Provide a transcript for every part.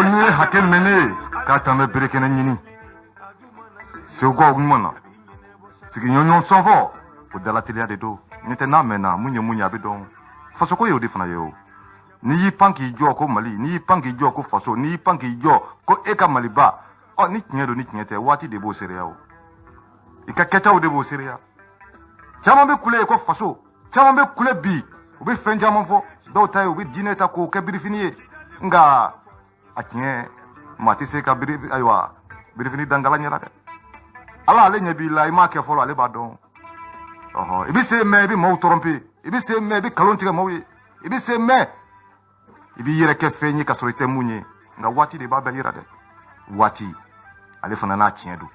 Ko n'i ye hakɛ mɛn ne ye k'a taa bɛ bere kɛnɛ ɲini segukaw ɲuman na sigiɲɔgɔn sɔnfɔ o dalateliya de don. N'o tɛ, n'a mɛnna, mun ye mun ye, a bɛ dɔn. Fasoko ye o de fana ye. O n'i y'i pan k'i jɔ ko Mali, n'i y'i pan k'i jɔ ko faso, n'i y'i pan k'i jɔ ko e ka Maliba, ɔ ni tiɲɛ don, ni tiɲɛ tɛ, waati de b'o seereya. O i ka kɛtaw de b'o seereya. Caman bɛ kule ko faso, caman bɛ kule bi, u bɛ fɛn caman fɔ. Dɔw ta ye, u bɛ diinɛ ta k'o kɛ birifini ye. Nka a tiɲɛ, maa tɛ se ka biri, ayiwa, birifini dankala ɲɛna dɛ. Ala, ale ɲɛ b'i la, i m'a kɛ fɔlɔ, ale b'a dɔn. Ɔhɔ, i bɛ se mɛn, i bɛ maaw tromper, i bɛ se mɛn, i bɛ nkalon tigɛ maaw ye, i bɛ se mɛn, i b'i yɛrɛ kɛ fɛn ye ka sɔrɔ i tɛ mun ye. Nka waati de b'a bɛɛ yira dɛ. Waati ale fana n'a tiɲɛ don.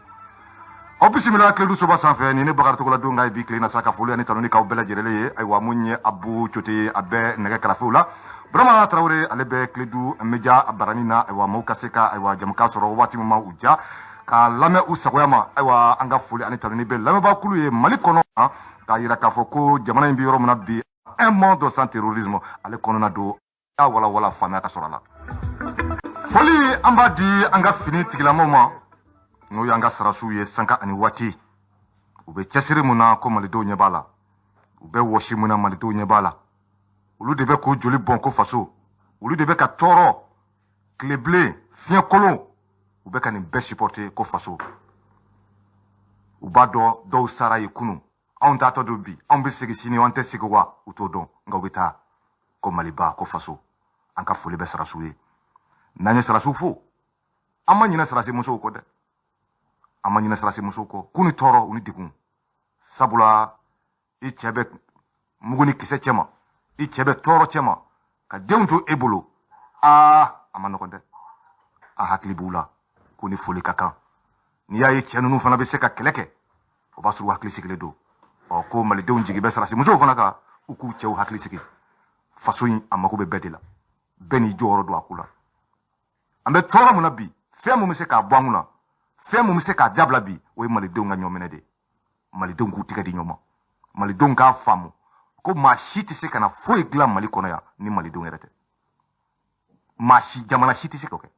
Aw bisimila Kiledu soba sanfɛ. Ni ne Bakari Togola don ka bi tile na sa, ka foli ani tanuni k'aw bɛɛ lajɛlen ye. Ayiwa, mun ye Abu Cote ye, a bɛ nɛgɛ karafew la. Burama Tarawele, ale bɛ Kiledu Media barani na. Ayiwa, maaw ka se ka, ayiwa, jamukan sɔrɔ waati min ma u ja k'a lamɛn u sagoya ma. Ayiwa, an ka foli ani tanuni bɛ lamɛnbaa kulu ye Mali kɔnɔ, k'a yira k'a fɔ ko jamana in bɛ yɔrɔ min na bi, un monde sans terrorisme, ale kɔnɔna don a wala wala faamuya ka sɔrɔ a la. Foli an b'a di an ka fini tigilamaw ma, n'o y'an ka sarasiw ye. Sanka ani waati, u bɛ cɛsiri mun na ko malidenw ɲɛ b'a la, u bɛ wɔsi mun na, malidenw ɲɛ b'a la. Olu de bɛ k'u joli bɔn ko faso, olu de bɛ ka tɔɔrɔ tilebilen, fiɲɛ kolon, u bɛ ka nin bɛɛ supporter ko faso. U b'a dɔn dɔw sara ye kunun, anw taatɔ don bi, anw bɛ segin sini, an tɛ segin wa, u t'o dɔn. Nka u bɛ taa ko Maliba, ko faso. An ka foli bɛ sarasiw ye. N'an ye sarasiw fo, an ma ɲinɛ sarasi musow kɔ dɛ, an ma ɲinɛ sarasi musow kɔ, k'u ni tɔɔrɔ, u ni degun. Sabula i cɛ bɛ mugu ni kisɛ cɛ ma, i cɛ bɛ tɔɔrɔ cɛ ma, ka denw to e bolo, aa, a ma nɔgɔn dɛ. An hakili b'u la, k'u ni foli ka kan. N'i y'a ye cɛ ninnu fana bɛ se ka kɛlɛ kɛ, o b'a sɔrɔ u hakili sigilen don. Ɔ ko malidenw jigi bɛ sarasi musow fana kan, u k'u cɛw hakili sigi. Faso in, a mago bɛ bɛɛ de la, bɛɛ n'i jɔyɔrɔ don a ko la. An bɛ tɔɔrɔ mun na bi, fɛn mun bɛ se k'a bɔ an kunna, fɛn mun bɛ se k'a dabila bi, o ye malidenw ka ɲɔminɛ de ye. Malidenw k'u tɛgɛ di ɲɔgɔn ma, malidenw k'a faamu ko maa si tɛ se ka na foyi dilan Mali kɔnɔ yan ni malidenw yɛrɛ tɛ. Maa si, jamana si tɛ se k'o kɛ.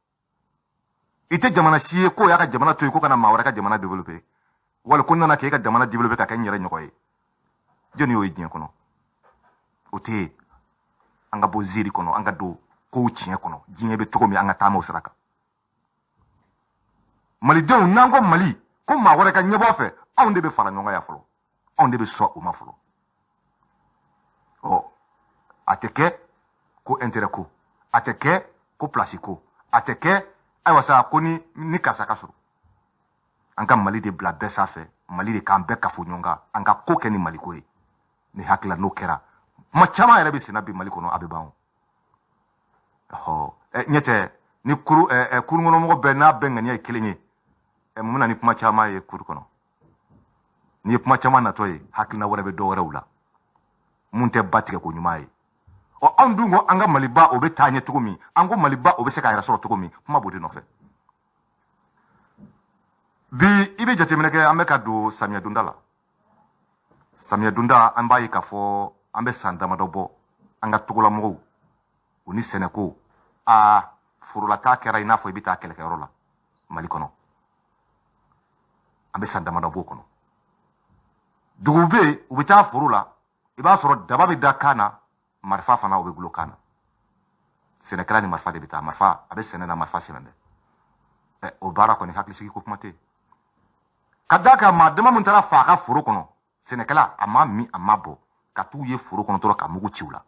I tɛ jamana si ye k'o y'a ka jamana to yen ko ka na maa wɛrɛ ka jamana développer, wali ko n nana k'e ka jamana développer ka kɛ n yɛrɛ ɲɔgɔn ye. Jɔnni y'o ye diɲɛ kɔnɔ? O tɛ yen. An ka bɔ ziiri kɔnɔ, an ka don kow tiɲɛ kɔnɔ. Diɲɛ bɛ cogo min, an ka taama o sira kan. Malidenw, n'an ko Mali, ko maa wɛrɛ ka ɲɛbɔ fɛ, anw de bɛ fara ɲɔgɔn kan yan fɔlɔ, anw de bɛ sɔn o ma fɔlɔ. Ɔ a tɛ kɛ ko intérêt ko, a tɛ kɛ ko place ko, a tɛ kɛ, ayiwa sa, ko ni karisa ka sɔrɔ. An ka Mali de bila bɛɛ sanfɛ, Mali de k'an bɛɛ kafo ɲɔgɔn kan, an ka ko kɛ ni Maliko ye. Ni hakili la, n'o kɛra, kuma caman yɛrɛ bɛ senna bi Mali kɔnɔ, a bɛ ban. Ɔhɔ, ɲɛ tɛ ni kuru kurun kɔnɔmɔgɔ bɛɛ n'a bɛɛ ŋaniya ye kelen ye, mun bɛ na ni kuma caman ye kuru kɔnɔ? N'i ye kuma caman natɔ ye, hakilina wɛrɛ bɛ dɔ wɛrɛw la mun tɛ ba tigɛ ko ɲuman ye. Ɔ anw dun ko an ka Maliba, o bɛ taa ɲɛ cogo min, an ko Maliba, o bɛ se k'a yɛrɛ sɔrɔ cogo min, kuma b'o de nɔfɛ bi. I bɛ jateminɛ kɛ, an bɛ ka don samiyɛ donda la. Samiyɛ donda, an b'a ye k'a fɔ an bɛ san damadɔ bɔ, an ka togolamɔgɔw, u ni sɛnɛko, aa, forolataa kɛra i n'a fɔ i bɛ taa kɛlɛkɛyɔrɔ la Mali kɔnɔ. An bɛ san damadɔ b'o kɔnɔ. Dugu bɛ yen, u bɛ taa foro la, i b'a sɔrɔ daba bɛ da kan na, marifa fana o bɛ gulo kan na. Sɛnɛkɛla ni marifa de bɛ taa, marifa a bɛ sɛnɛ na, marifa sɛbɛn bɛ. Ɛ, o baara kɔni, hakilisigi ko kuma tɛ yen. Ka d'a kan maa dama min taara fa a ka foro kɔnɔ, sɛnɛkɛla, a ma min, a ma bɔ ka t'u ye foro kɔnɔ dɔrɔn ka mugu ci u la.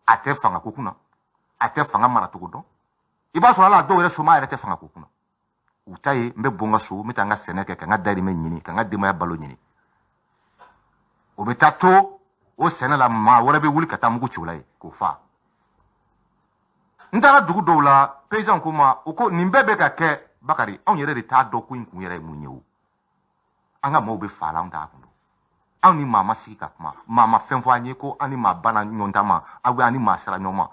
A tɛ fanga ko kunna, a tɛ fanga maracogo dɔn. I b'a sɔrɔ ala dɔw yɛrɛ soma yɛrɛ tɛ fanga ko kunna. U ta ye n bɛ bɔ n ka so, n bɛ taa n ka sɛnɛ kɛ, ka n ka dahirimɛ ɲini, ka n ka denbaya balo ɲini. O bɛ taa to o sɛnɛ la, maa wɛrɛ bɛ wuli ka taa mugu ci o la yen k'o fa. N taara dugu dɔw la, paysan ko ma, o ko nin bɛɛ bɛ ka kɛ, Bakari, anw yɛrɛ de t'a dɔn ko in kun yɛrɛ ye mun ye. O an ka maaw bɛ fa la, anw t'a kun dɔn. Anw ni maa ma sigi ka kuma, maa ma fɛn fɔ an ye ko an ni maa banna ɲɔgɔn ta ma, aw bɛ an ni maa sera ɲɔgɔn ma.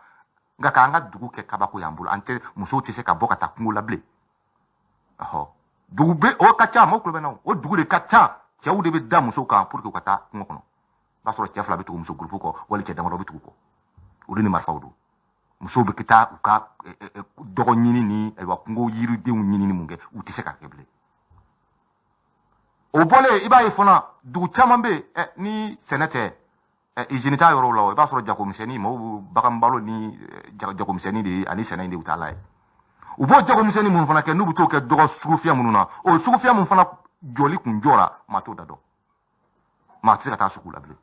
Nka k'an ka dugu kɛ kabako y'an bolo, an tɛ, musow tɛ se ka bɔ ka taa kungo la bilen. Ɔhɔ, dugu bɛ, o ka ca, maaw tulo bɛ na, o dugu de ka ca. Cɛw de bɛ da musow kan pour que u ka taa kungo kɔnɔ. I b'a sɔrɔ cɛ fila bɛ tugu muso groupe kɔ, wali cɛ damadɔ bɛ tugu kɔ, olu ni marifaw don. Musow bɛ taa u ka dɔgɔ ɲini ni, ayiwa, kungo yiridenw ɲini ni mun kɛ, u tɛ se k'a kɛ bilen. O bɔlen, i b'a ye fana, dugu caman bɛ yen, ni sɛnɛ tɛ, usine t'a yɔrɔw la, i b'a sɔrɔ jagomisɛnnin, mɔgɔw bɛ bagan balo ni jagomisɛnnin de ye ani sɛnɛ in de, u t'a la ye. U b'o jagomisɛnnin minnu fana kɛ, n'u bɛ t'o kɛ dɔgɔ sugufiyɛ minnu na, o sugufiyɛ min fana jɔli kun jɔra, maa t'o da dɔn, maa tɛ se ka taa sugu la bilen.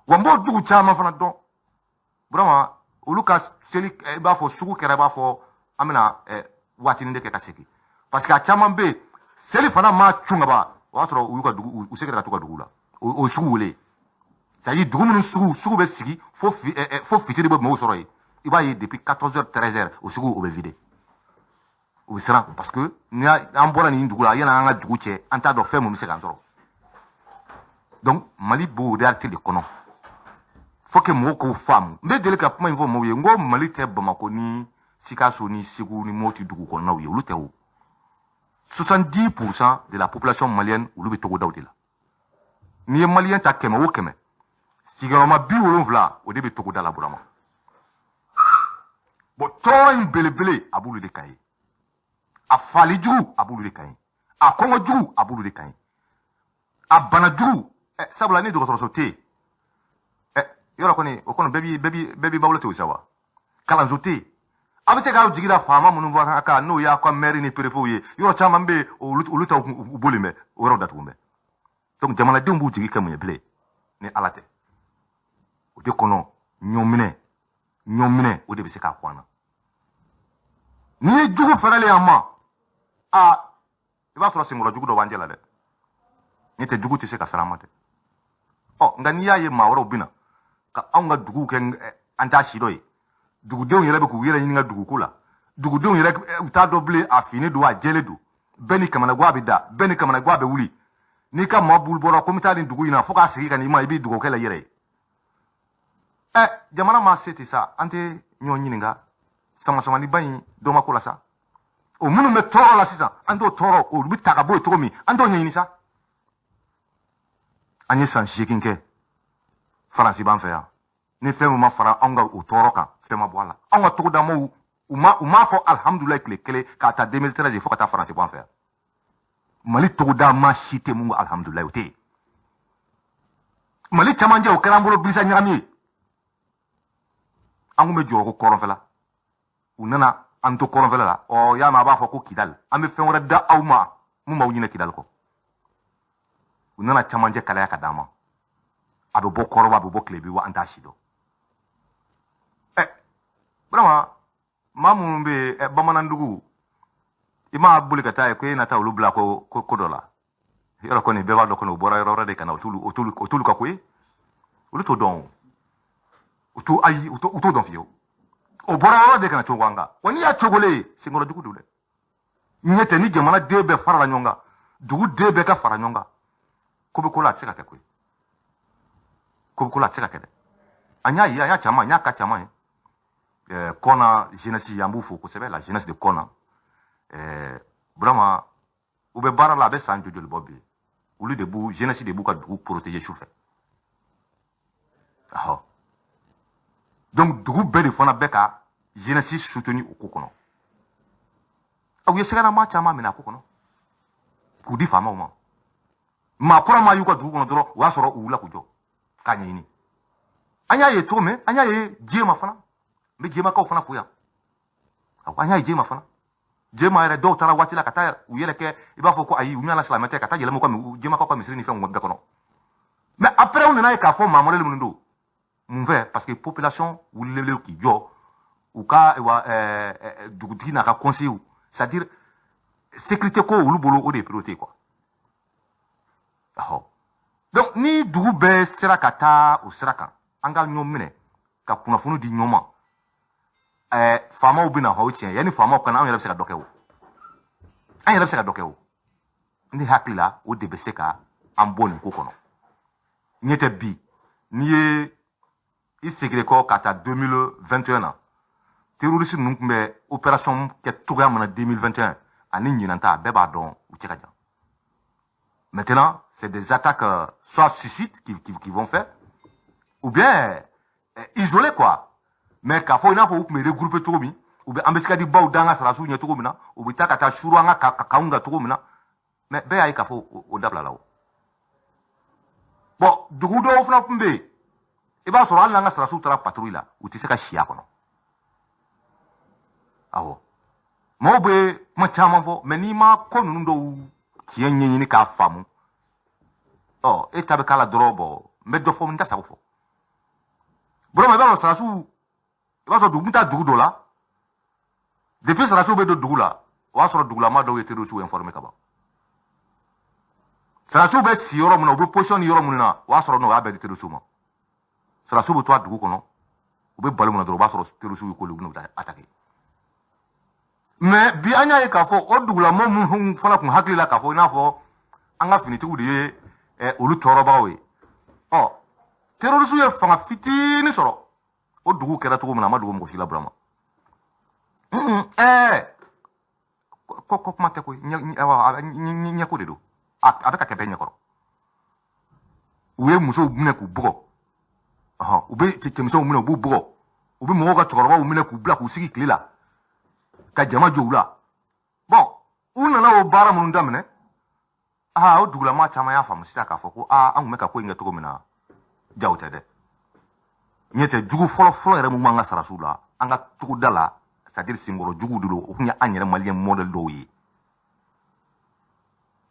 Wa n b'o dugu caman fana dɔn, Burama, olu ka seli, i b'a fɔ sugu kɛra, i b'a fɔ an bɛna waatinin de kɛ ka segin, parce que a caman bɛ yen, seli fana maa cun ka ban, o y'a sɔrɔ u y'u ka dugu, u seginna ka t'u ka dugu la. O sugu wele, c'est à dire dugu minnu sugu bɛ sigi fo fitiri bɛ mɔgɔw sɔrɔ yen, i b'a ye depuis 14 heures, 13 heures, o sugu o bɛ vider. U bɛ siran, parce que ni an bɔra nin dugu la, yanni an ka dugu cɛ, an t'a dɔn fɛn mun bɛ se k'an sɔrɔ. Donc Mali b'o réalité de kɔnɔ, faut que mɔgɔw k'o faamu. N bɛ deli ka kuma in fɔ mɔgɔw ye, n ko Mali tɛ Bamako ni Sikaso ni Segu ni Moti dugu kɔnɔnaw ye, olu tɛ. O 70% de la population malienne, olu bɛ togodaw de la. N'i ye Malien ta 100 o 100, sigiyɔrɔma 70, o de bɛ togoda la, Burama. Bon, tɔɔrɔ in belebele a b'olu de kan ye, a fali jugu a b'olu de kan ye, a kɔngɔ jugu a b'olu de kan ye, a bana jugu. Sabula ni dɔgɔtɔrɔso tɛ yen, yɔrɔ kɔni o kɔni bɛɛ b'i balo ten o sa wa. Kalanso tɛ yen, a bɛ se k'aw jigi da faama minnu fana kan, n'o y'a ka maire ni préfet ye. Yɔrɔ caman bɛ yen, olu taw u bolilen bɛ, o yɔrɔ datugu bɛ. Donc jamanadenw b'u jigi kɛ mun ye bilen ni Ala tɛ? O de kɔnɔ, ɲɔminɛ ɲɔminɛ, o de bɛ se k'a ko an na. N'i ye jugu fɛrɛlen an ma, a i b'a sɔrɔ senkɔrɔ jugu dɔ b'an cɛ la dɛ. N'o tɛ, jugu tɛ se ka fɛrɛ an ma dɛ. Ɔ nka n'i y'a ye maa wɛrɛw bɛ na ka anw ka duguw kɛ an t'a si dɔ ye, dugudenw yɛrɛ bɛ k'u yɛrɛ ɲininka duguko la, dugudenw yɛrɛ u t'a dɔn bilen, a fini don, a jɛlen don, bɛɛ ni kamanagan bɛ da, bɛɛ ni kamanagan bɛ wuli. N'i ka maa bulu bɔra ko n bɛ taa nin dugu in na, fo k'a segin ka n'i ma, i b'i dugukɛ la i yɛrɛ ye. Ɛ, jamana maa se tɛ sa, an tɛ ɲɔgɔn ɲininka sama-samaniba in dɔ ma ko la sa. O minnu bɛ tɔɔrɔ la sisan, an t'o tɔɔrɔ, olu bɛ ta ka bɔ yen cogo min, an t'o ɲɛɲini sa. An ye san 8 kɛ Faransi b'an fɛ yan, ni fɛn min ma fara anw ka o tɔɔrɔ kan, fɛn ma bɔ a la. Anw ka togodamaw, u m'a fɔ alihamudulilayi tile kelen k'a ta 2013 fo ka taa Faransi bɔ an fɛ yan. Mali togoda ma si tɛ mun ko alihamudulilayi, o tɛ yen. Mali camancɛ, o kɛra an bolo bilisa ɲagami ye. An kun bɛ jɔrɔ ko kɔrɔnfɛla, u nana an to kɔrɔnfɛla la. Ɔ y'a mɛn, a b'a fɔ ko Kidali, an bɛ fɛn wɛrɛ da aw ma mun b'aw ɲinɛ Kidali kɔ. U nana camancɛ kalaya ka d'an ma, a bɛ bɔ kɔrɔba, a bɛ bɔ tilebi wa, an t'a si dɔn. Ɛ, vraiment, maa minnu bɛ yen, ɛ, bamanandugu, i m'a boli ka taa ye ko e na taa olu bila ko dɔ la. Yɔrɔ kɔni, bɛɛ b'a dɔn kɔni, o bɔra yɔrɔ wɛrɛ de ka na, o t'olu ka ko ye, olu t'o dɔn o. U t'o, ayi, u t'o dɔn fiyewu. O bɔra yɔrɔ de ka na cogo an kan wa. N'i y'a cogolen ye, senkɔrɔ jugu don dɛ. Ɲɛ tɛ ni jamana den bɛɛ farala ɲɔgɔn kan, dugu den bɛɛ ka fara ɲɔgɔn kan, ko bɛ ko la, a tɛ se ka kɛ koyi. Ko bɛ ko la, a tɛ se ka kɛ dɛ. An y'a ye, an y'a caman, an y'a ka caman ye. Kɔna jeunesse, an b'u fo kosɛbɛ, la jeunesse de Kɔna. Vraiment, u bɛ baara la, a bɛ san joli joli bɔ bi. Olu de b'u jeunesse de b'u ka dugu protéger su fɛ. Ahɔ, donc dugu bɛɛ de fana bɛ ka jeunesse soutenir o ko kɔnɔ. Aw ye sɛgɛnama caman minɛ a ko kɔnɔ k'u di faamaw ma. Maa kura maa y'u ka dugu kɔnɔ dɔrɔn, o y'a sɔrɔ u wulila k'u jɔ k'a ɲɛɲini. An y'a ye cogo min, an y'a ye Jema fana, n bɛ Jemakaw fana fo yan. Awɔ, an y'a ye Jema fana, Jema yɛrɛ dɔw taara waati la ka taa u yɛrɛ kɛ i b'a fɔ ko ayi, u ɲɔgɔnna silamɛ tɛ, ka taa yɛlɛma u ka Jemakaw ka misiri ni fɛnw bɛɛ kɔnɔ. Mais après, u nana ye k'a fɔ maa modèle minnu don mun fɛ, parce que population wulilen k'i jɔ, u ka wa dugutigi n'a ka conseil, c'est à dire sécurité ko olu bolo, o de ye priorité quoi. Ɔhɔ, donc ni dugu bɛɛ sera ka taa o sira kan, an ka ɲɔgɔn minɛ ka kunnafoni di ɲɔgɔn ma, faamaw bɛna o tiɲɛ. Yanni faamaw kana, anw yɛrɛ bɛ se ka dɔ kɛ o, an yɛrɛ bɛ se ka dɔ kɛ o. Ne hakili la, o de bɛ se ka an bɔ nin ko kɔnɔ. Ɲɛ tɛ bi, n'i ye i segin kɔ ka taa 2021 na, terroriste ninnu tun bɛ opération kɛ cogoya min na 2021 ani ɲinan ta, bɛɛ b'a dɔn u cɛ ka jan. Maintenant, c'est des attaques soit suicides qui vont faire ou bien isolées quoi. Mais k'a fɔ i n'a fɔ u tun bɛ regrouper cogo min, u bɛ embuscade baw da an ka sarasiw ɲɛ cogo min na, u bɛ taa ka taa suru an ka kanw kan cogo min na, mais bɛɛ y'a ye k'a fɔ o dabilala o. Bon, dugu dɔw fana tun bɛ yen, i b'a sɔrɔ hali n'an ka sarasiw taara patrouille la, u tɛ se ka si a kɔnɔ. Awɔ, mɔgɔw bɛ kuma caman fɔ, mais n'i ma ko ninnu dɔw tiɲɛ ɲɛɲini k'a faamu, ɔ e ta bɛ k'a la dɔrɔn. Bɔn, n bɛ dɔ fɔ, n tɛ sago fɔ. Burama, i b'a dɔn sarasiw, i b'a sɔrɔ dugu bɛ taa dugu dɔ la, depuis sarasiw bɛ don dugu la, o y'a sɔrɔ dugulama dɔw ye terroriste informé ka ban. Sarasiw bɛ si yɔrɔ min na, u bɛ position ni yɔrɔ minnu na, o y'a sɔrɔ n'o y'a bɛɛ di terroriste ma. Sarasiw bɛ to a dugu kɔnɔ, u bɛ balo min na dɔrɔn, o b'a sɔrɔ terroriste y'u koli, u bɛna taa attaquer. Mais bi, an y'a ye k'a fɔ o dugulamɔgɔ minnu fana kun hakili la k'a fɔ i n'a fɔ an ka finitigiw de ye olu tɔɔrɔbagaw ye, ɔ terroriste ye fanga fitinin sɔrɔ, o dugu kɛra cogo min na, a ma dogo mɔgɔ si la. Burama, ko kuma tɛ koyi, ɲɛko de don, a bɛ ka kɛ bɛɛ ɲɛkɔrɔ. U ye musow minɛ k'u bugɔ, u bɛ cɛmisɛnw minɛ, u b'u bugɔ, u bɛ mɔgɔw ka cɛkɔrɔbaw minɛ k'u bila k'u sigi tile la ka jama jɔ u la. Bɔn, u nana o baara minnu daminɛ, aa o dugulama caman y'a faamu sisan k'a fɔ ko aa, an tun bɛ ka ko in kɛ cogo min na, jaw tɛ dɛ. Ɲɛ tɛ jugu fɔlɔ fɔlɔ yɛrɛ mun b'an ka sarasiw la an ka togoda la, c'est à dire senkɔrɔ juguw de don, o tun ye an yɛrɛ malien modèle dɔw ye.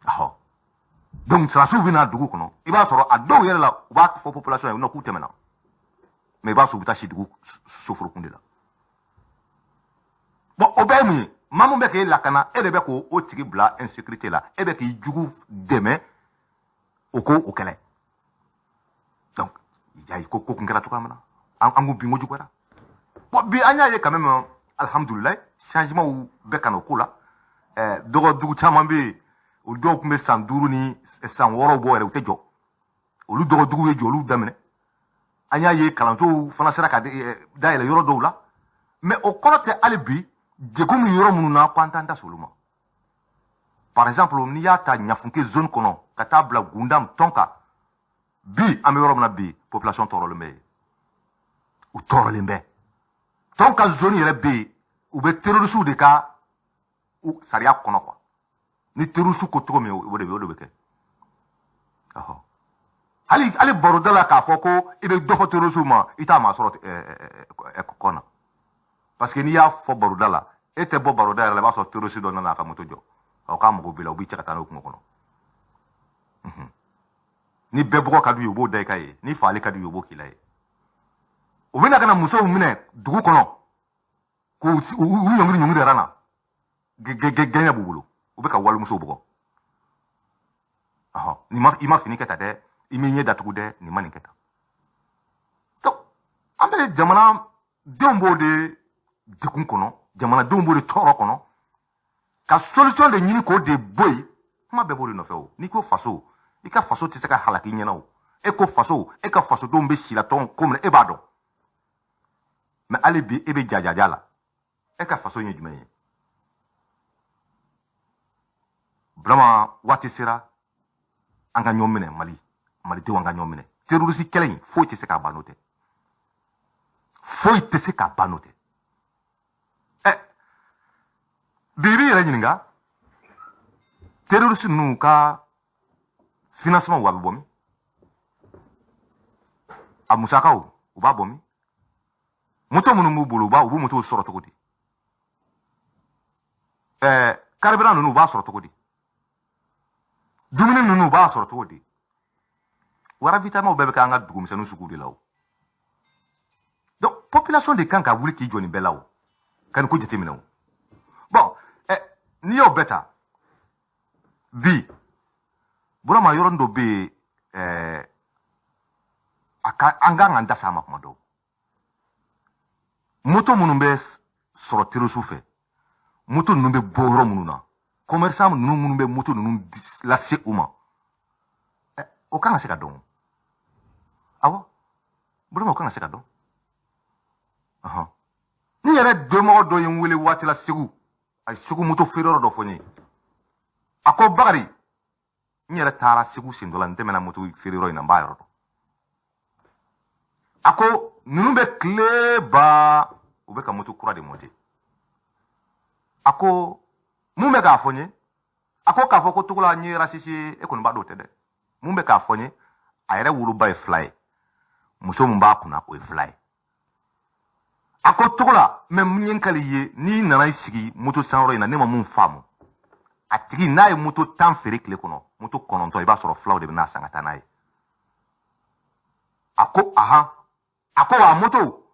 Ɔhɔ, donc sarasiw bɛ na dugu kɔnɔ, i b'a sɔrɔ a dɔw yɛrɛ la, u b'a fɔ population ye k'u tɛmɛna, mais i b'a sɔrɔ u bɛ taa si dugu soforokun de la. Bon, o bɛɛ ye mun ye? Maa mun bɛ k'e lakana, e de bɛ k'o o tigi bila insécurité la, e bɛ k'i jugu dɛmɛ o ko o kɛlɛ. Donc yayi ko ko kun kɛra cogoya min na, an ko bin ko juguyara. Bon, bi an y'a ye quand même, alhamdulilayi, changement bɛ ka na o ko la. Dɔgɔ dugu caman bɛ yen, o dɔw tun bɛ san 5 ni san 6 bɔ yɛrɛ, u tɛ jɔ. Olu dɔgɔduguw ye jɔliw daminɛ. An y'a ye kalansow fana sera ka dayɛlɛ yɔrɔ dɔw la. Mais o kɔrɔ tɛ hali bi degun min yɔrɔ minnu na ko an t'an da s'olu ma. Par exemple, n'i y'a ta Ɲafunke zone kɔnɔ ka taa bila Gundam tɔn kan, bi an bɛ yɔrɔ min na bi, population tɔɔrɔlen bɛ yen, u tɔɔrɔlen bɛ. Tɔn ka zone yɛrɛ bɛ yen, u bɛ terroristew de ka sariya kɔnɔ quoi. Ni terroriste ko cogo min, o de bɛ kɛ. Ɔhɔ, hali hali baroda la k'a fɔ ko i bɛ dɔ fɔ terroriste ma, i t'a maa sɔrɔ kɔ na, parce que n'i y'a fɔ baroda la, e tɛ bɔ baroda yɛrɛ la, i b'a sɔrɔ terroriste dɔ nana a ka moto jɔ, ɔ k'a mago b'i la, u b'i cɛ ka taa n'o kungo kɔnɔ. Ni bɛɛ bɔgɔ ka d'u ye, u b'o da i ka ye, ni fagali ka d'u ye, u b'o k'i la ye. U bɛna ka na musow minɛ dugu kɔnɔ k'u u ɲɔngiri ɲɔngiri yɛrɛ na, gɛɲɛ b'u bolo, u bɛ ka walimusow bugɔ. Ɔhɔn, nin ma i ma fini kɛ tan dɛ, i m'i ɲɛ datugu dɛ, nin ma nin kɛ tan. Donc an bɛ jamana denw b'o de degun kɔnɔ, jamanadenw b'o de tɔɔrɔ kɔnɔ, ka solution de ɲini k'o de bɔ yen. Kuma bɛɛ b'o de nɔfɛ. O n'i ko faso, i ka faso tɛ se ka halaki ɲɛna. O e ko faso, e ka fasodenw bɛ si la tɔn ko min na, e b'a dɔn. Mais hali bi e bɛ jajaja la, e ka faso ye jumɛn ye? Vraiment, waati sera an ka ɲɔgɔn minɛ. Mali, malidenw, an ka ɲɔgɔn minɛ. Terroriste kɛlɛ in, foyi tɛ se k'a ban n'o tɛ, foyi tɛ se k'a ban n'o tɛ. Ɛ bi, i b'i yɛrɛ ɲininka, terroriste ninnu ka financement, wa bɛ bɔ min? A musakaw, u b'a bɔ min? Moto minnu b'u bolo, u b'u motow sɔrɔ cogo di? Carburant ninnu, u b'a sɔrɔ cogo di? Dumuni ninnu, u b'a sɔrɔ cogo di? Ravitaillement bɛɛ bɛ kɛ an ka dugumisɛnnin sugu de la. O donc population de kan ka wuli k'i jɔ nin bɛɛ la, o ka nin ko jateminɛ. O bon, n'i y'o bɛɛ ta bi, Burama, yɔrɔnin dɔ bɛ yen, a ka an kan k'an da s'a ma kuma dɔw. Moto minnu bɛ sɔrɔ terroriste fɛ, moto ninnu bɛ bɔ yɔrɔ minnu na, commerçant ninnu minnu bɛ moto ninnu lase u ma, o kan ka se ka dɔn. Awɔ, Burama, o kan ka se ka dɔn. N yɛrɛ dɔnmɔgɔ dɔ ye n wele waati la Segu, a ye Segu moto feere yɔrɔ dɔ fɔ n ye. A ko Bakari, n yɛrɛ taara Segu sen dɔ la, n tɛmɛna moto feere yɔrɔ in na, n b'a yɔrɔ dɔn. A ko Ninnu bɛ tile ba, u bɛ ka moto kura de monter. A ko mun bɛ k'a fɔ n ye? A ko k'a fɔ ko Togola n ye raciste ye, e kɔni b'a dɔn o tɛ dɛ. Mun bɛ k'a fɔ n ye? A yɛrɛ woloba ye fila ye, muso mun b'a kunna, o ye fila ye. A ko Togola, mɛ mun ye n kali ye? N'i nana i sigi moto sanyɔrɔ in na, ne ma mun faamu, a tigi n'a ye moto 10 feere tile kɔnɔ, moto 9, i b'a sɔrɔ filaw de bɛ n'a san ka taa n'a ye. A ko ahan. A ko wa moto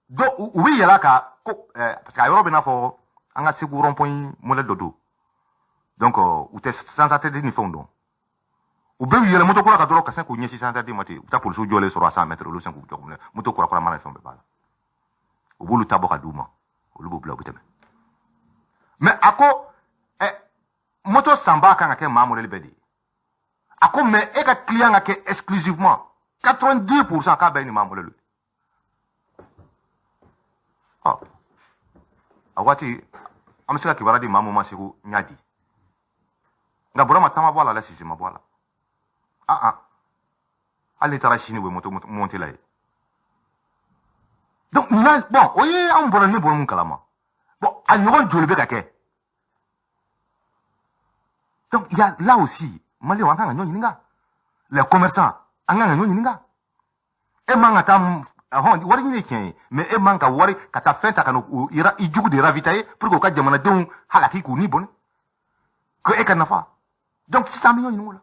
dɔ u bɛ yɛlɛ a kan ko parce que a yɔrɔ bɛ n'a fɔ an ka Segu rond-point modèle dɔ don. Donc u tɛ sens interdit ni fɛnw dɔn. U bɛ yɛlɛ moto kura kan dɔrɔn, ka sin k'u ɲɛsin sens interdit ma ten. U bɛ taa polisiw jɔlen sɔrɔ a 100 mètres, olu sin k'u jɔ minɛ. Moto kura kura mana, fɛn bɛɛ b'a la, u b'olu ta bɔ ka d'u ma, olu b'u bila, u bɛ tɛmɛ. Mais a ko moto sanbaa kan ka kɛ maa modèle bɛɛ de ye. A ko mais e ka client ka kɛ exclusivement 90%, k'a bɛɛ ye nin maa modèle ye. Ɔ, a waati an bɛ se ka kibaruya di maa mun ma Segu, n y'a di. Nka Burama, ta ma bɔ a la dɛ, sisi ma bɔ a la. Ah ah, hali n'i taara sini, u bɛ moto monter la yen. Donc na bon, o ye anw bɔra, ne bɔra mun kalama? Bon, a ɲɔgɔn joli bɛ ka kɛ? Donc il y a là aussi, Maliyɛnw, an kan ka ɲɔgɔn ɲininka. Les commerçants, an kan ka ɲɔgɔn ɲininka. E man ka taa hɔn wari ɲini ye tiɲɛ ye, mais e man ka wari ka taa fɛn ta ka na i jugu de ravitailler pour que u ka jamanadenw halaki, k'u ni bɔnɛ, ko e ka nafa. Donc sisan an bɛ ɲɔgɔn ɲininka o la.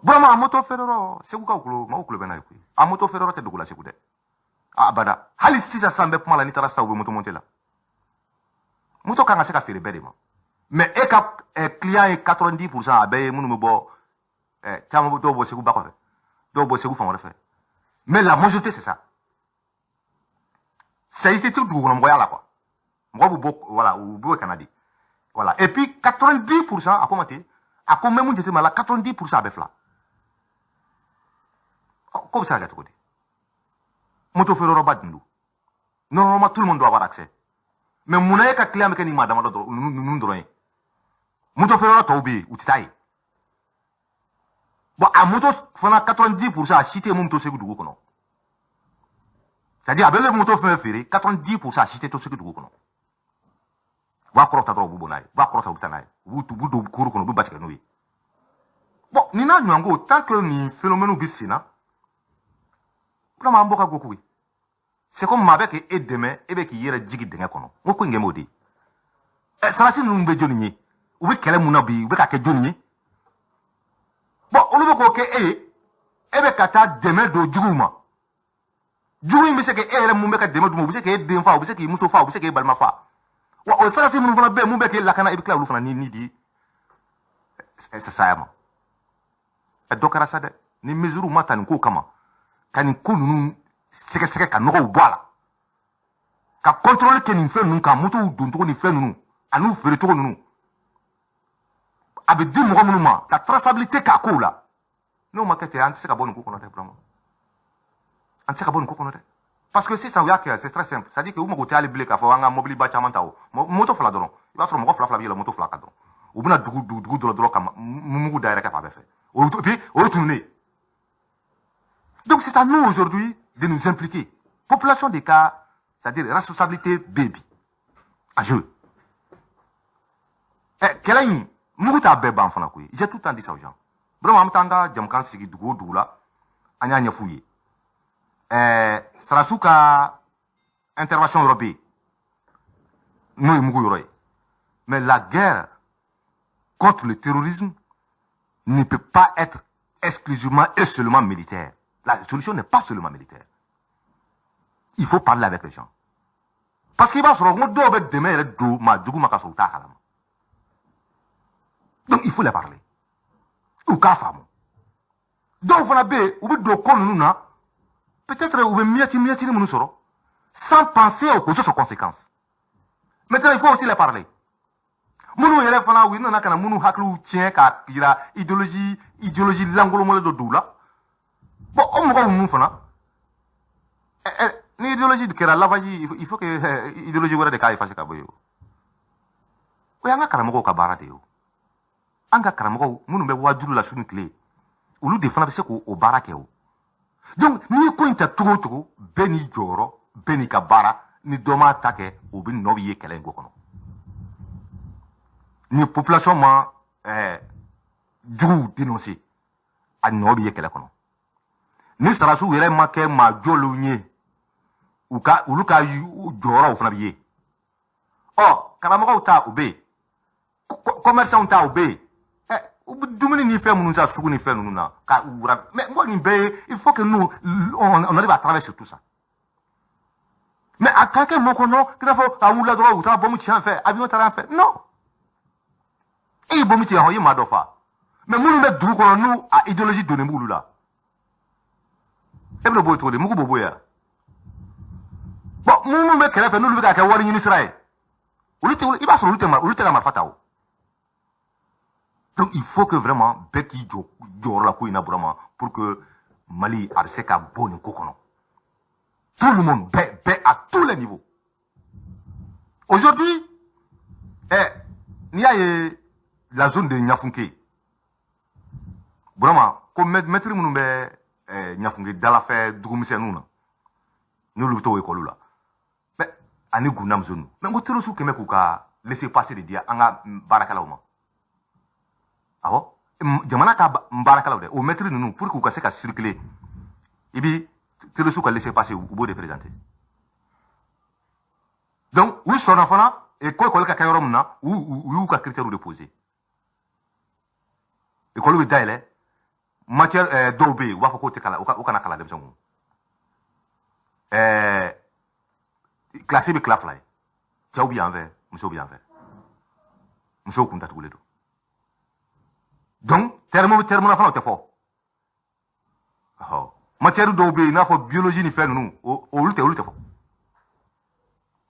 Burama, a moto feere yɔrɔ, Segukaw kulo, maaw kulo bɛ n'a ye koyi. A moto feere yɔrɔ tɛ dugu la Segu dɛ, a bada. Hali sisan sisan bɛ kuma la, n'i taara sisan, u bɛ moto monter la. Moto kan ka se ka feere bɛɛ de ma, mais e ka client ye 90%, a bɛɛ ye minnu bɛ bɔ caman bɛ, dɔw bɔ Segu ba kɔfɛ, dɔw bɔ Segu fan wɛrɛ fɛ, mais la majorité, c'est ça. C'est ici dugu kɔnɔmɔgɔya la quoi. Mɔgɔ bɛ bɔ, voilà, u bɛ ka na de, voilà. Et puis 90%, a ko ma ten, a ko n bɛ mun jateminɛ a la, 90%, a bɛ fila. Ko bɛ se ka kɛ cogo di? Moto feere yɔrɔba dun don, normalement tout le monde doit avoir accès, mais munna e ka client bɛ kɛ nin maa damadɔ dɔrɔn, ninnu dɔrɔn ye? Moto feere yɔrɔ tɔw bɛ yen, u tɛ taa yen. Bon, a moto fana, 90%, a si tɛ mun to Segu dugu kɔnɔ. C'est à dire, a bɛ moto fɛn fɛn feere, 90%, a si tɛ to Segu dugu kɔnɔ. U b'a kɔrɔta dɔrɔn, u b'u bɔ n'a ye, u b'a kɔrɔta, u bɛ taa n'a ye, u b'u don kuru kɔnɔ, u bɛ ba tigɛ n'o ye. Bon, nin n'a ɲɔgɔn ko, tant que nin phénomène bɛ sen na, vraiment, an bɔ ka go koyi. C'est comme maa bɛ k'e dɛmɛ, e bɛ k'i yɛrɛ jigi dingɛ kɔnɔ. N ko ko in kɛ m'o de ye. Ɛ, sarasi ninnu bɛ jɔnni ye? U bɛ kɛlɛ mun na bi? U bɛ ka kɛ jɔnni ye? Bon, olu bɛ k'o kɛ e ye, e bɛ ka taa dɛmɛ don juguw ma. Jugu in bɛ se k'e yɛrɛ mun bɛ ka dɛmɛ d'u ma, u bɛ se k'e den fa, u bɛ se k'i muso fa, u bɛ se k'e balima fa. Wa o sarasi minnu fana bɛ yen, mun bɛ k'e lakana, i bɛ tila olu fana ni di saya ma. Ɛ, dɔ kɛra sa dɛ. Ni mesure ma ta nin ko kama, ka nin ko ninnu sɛgɛsɛgɛ, ka nɔgɔw bɔ a la, ka contrôle kɛ nin fɛn ninnu kan, motow doncogo ni fɛn ninnu ani feere cogo ninnu, a bɛ di mɔgɔ minnu ma, ka traçabilité k'a kow la, n'o ma kɛ ten, an tɛ se ka bɔ nin ko kɔnɔ dɛ. Vraiment, an tɛ se ka bɔ nin ko kɔnɔ dɛ. Parce que sisan u y'a kɛ, c'est très simple, c'est à dire que u mago tɛ hali bilen k'a fɔ an ka mobiliba caman ta. O moto fila dɔrɔn, i b'a sɔrɔ mɔgɔ fila fila bɛ yɛlɛ moto fila kan dɔrɔn, u bɛna dugu dugu dugu dɔrɔn dɔrɔn ka mugu da yɛrɛ kɛ fan bɛɛ fɛ. O puis o ye tununnen. Donc c'est à nous aujourd'hui de nous impliquer. Population de ka, c'est-à-dire responsabilité bɛ bi en jeu. Ɛ, kɛlɛ in, mugu t'a bɛɛ ban fana koyi. J'ai tout le temps dit ça aux gens. Vraiment, an bɛ taa an ka jamukan sigi dugu o dugu la, an y'a ɲɛf'u ye. Ɛɛ, sarasiw ka intervention yɔrɔ bɛ yen, n'o ye mugu yɔrɔ ye, mais la guerre contre le terrorisme ne peut pas être exclusivement et seulement militaire. La solution n'est pas seulement militaire. Il faut parler avec les gens, parce que i b'a sɔrɔ n ko dɔw bɛ dɛmɛ yɛrɛ don maa jugu ma ka sɔrɔ u t'a kalama. Donc il faut les parler, u k'a faamu. Dɔw fana bɛ yen, u bɛ don ko ninnu na, peut-être u bɛ miettes miettes minnu sɔrɔ, sans penser aux autres conséquences. Maintenant, il faut aussi les parler. Minnu yɛrɛ fana, u nana ka na minnu hakiliw tiɲɛ k'a yira idéologie lankolomɔlen dɔ don u la. Bon, o mɔgɔw ninnu fana, ni idéologie kɛra lavage, il faut que idéologie wɛrɛ de k'a effacer ka bɔ yen. O y'an ka karamɔgɔw ka baara de ye. O an ka karamɔgɔw minnu bɛ waajulu la su ni tile, olu de fana bɛ se k'o baara kɛ. O Donc n'i ye ko in ta cogo o cogo, bɛɛ n'i jɔyɔrɔ, bɛɛ n'i ka baara. Ni dɔ m'a ta kɛ, o bɛ nɔ bɛ ye kɛlɛ in ko kɔnɔ. Ni population ma juguw dénoncer, a nɔ bɛ ye kɛlɛ kɔnɔ. Ni sarasiw yɛrɛ ma kɛ maa jɔlenw ye, u ka olu ka jɔyɔrɔ, o fana bɛ ye. Ɔ, karamɔgɔw ta, o bɛ yen, commerçants ta, o bɛ yen. Ɛ, u bɛ dumuni ni fɛn minnu san sugu ni fɛn ninnu na ka wura, mais n ko nin bɛɛ ye, il faut que nous, on arrive à travailler sur tout ça. Mais a ka kɛ mɔgɔ kɔnɔ k'i n'a fɔ a wulila dɔrɔn, u taara bɔmu ci an fɛ, avion taara an fɛ. Non, e ye bɔmu ci yan, i ye maa dɔ fa, mais minnu bɛ dugu kɔnɔ, n'u a idéologie donnen b'olu la, e bɛna bɔ yen cogo di? Mugu b'o bɔ yan. Bon, minnu bɛ kɛrɛfɛ, n'olu bɛ k'a kɛ wari ɲini sira ye, olu tɛ, i b'a sɔrɔ olu tɛ ka marifa ta o. Donc il faut que vraiment bɛɛ k'i jɔ jɔyɔrɔ la ko in na vraiment, pour que Mali a bɛ se ka bɔ nin ko kɔnɔ. Tout le monde, bɛɛ bɛɛ, à tous les niveaux. Aujourd'hui, n'i y'a ye, la zone de Ɲafunke, vraiment, ko maître minnu bɛ Ɲafunke dalafɛ dugumisɛnninw na, n'olu bɛ t'o école la, mais ani Gundam zone, mais n ko terroriste kɛmɛ k'u ka laisser passer de di an ka baarakɛlaw ma. Awɔ, jamana ka baarakɛlaw dɛ, o maître ninnu, pour k'u ka se ka circuler, i bi terroriste ka laisser passer, u b'o de présenter. Donc u sɔnna fana ko école ka kɛ yɔrɔ min na, u y'u ka critères de poser. École bɛ dayɛlɛ, matière dɔw bɛ yen, u b'a fɔ k'o tɛ kalan, u kana kalan denmisɛnw kun. Classe bɛ tila fila ye, cɛw bɛ yan fɛ, musow bɛ yan fɛ. Musow kun datugulen don. Donc terme bɛ terme na fana, o tɛ fɔ. Ɔhɔ, matière dɔw bɛ yen, i n'a fɔ biologie ni fɛn ninnu, olu tɛ fɔ.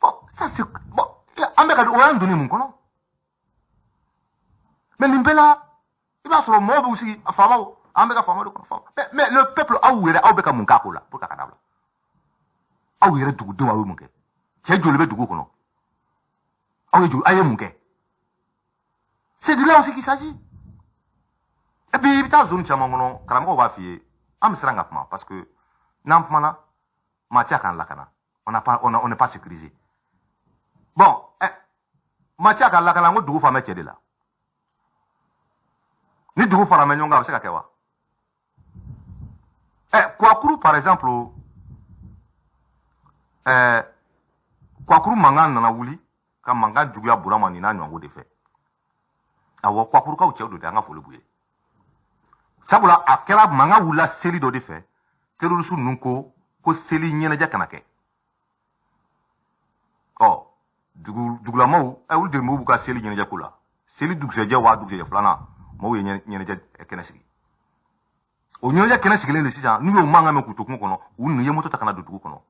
Bon, ça c'est bon. An bɛ ka o y'an donni mun kɔnɔ? Mais nin bɛɛ la, i b'a sɔrɔ mɔgɔw b'u sigi, faamaw, an bɛ ka faamaw de kɔnɔ, faama. Mais le peuple, aw yɛrɛ, aw bɛ ka mun k'a ko la pour que a ka dabila? Aw yɛrɛ dugudenw, aw ye mun kɛ? Cɛ joli bɛ dugu kɔnɔ? Aw ye joli, aw ye mun kɛ? C'est de là aussi qu'il s'agit. Et puis i bɛ taa zone caman kɔnɔ, karamɔgɔw b'a f'i ye, an bɛ siran ka kuma, parce que n'an kumana, maa tɛ k'an lakana. On n'a pas on on n'est pas sécurisé. Bon, maa tɛ k'an lakana. N ko dugu fan bɛ cɛ de la. Ni dugu fara mɛ ɲɔgɔn kan, a bɛ se ka kɛ wa? Kouakourou par exemple, Kouakourou mankan nana wuli ka mankan juguya Burama nin n'a ɲɔgɔnko de fɛ. Awɔ, Kouakouroukaw cɛw don dɛ, an ka foli b'u ye. Sabula a kɛra mankan wulila seli dɔ de fɛ. Terroriste ninnu ko ko seli ɲɛnajɛ kana kɛ. Ɔ, dugu dugulamaw, olu de b'u ka seli ɲɛnajɛ ko la. Seli dugusɛjɛ wa dugusɛjɛ filanan, maaw ye ɲɛnajɛ kɛnɛ sigi. O ɲɛnajɛ kɛnɛ sigilen de sisan, n'u y'o mankan mɛn k'u to kungo kɔnɔ, u ninnu ye moto ta ka na don dugu kɔnɔ,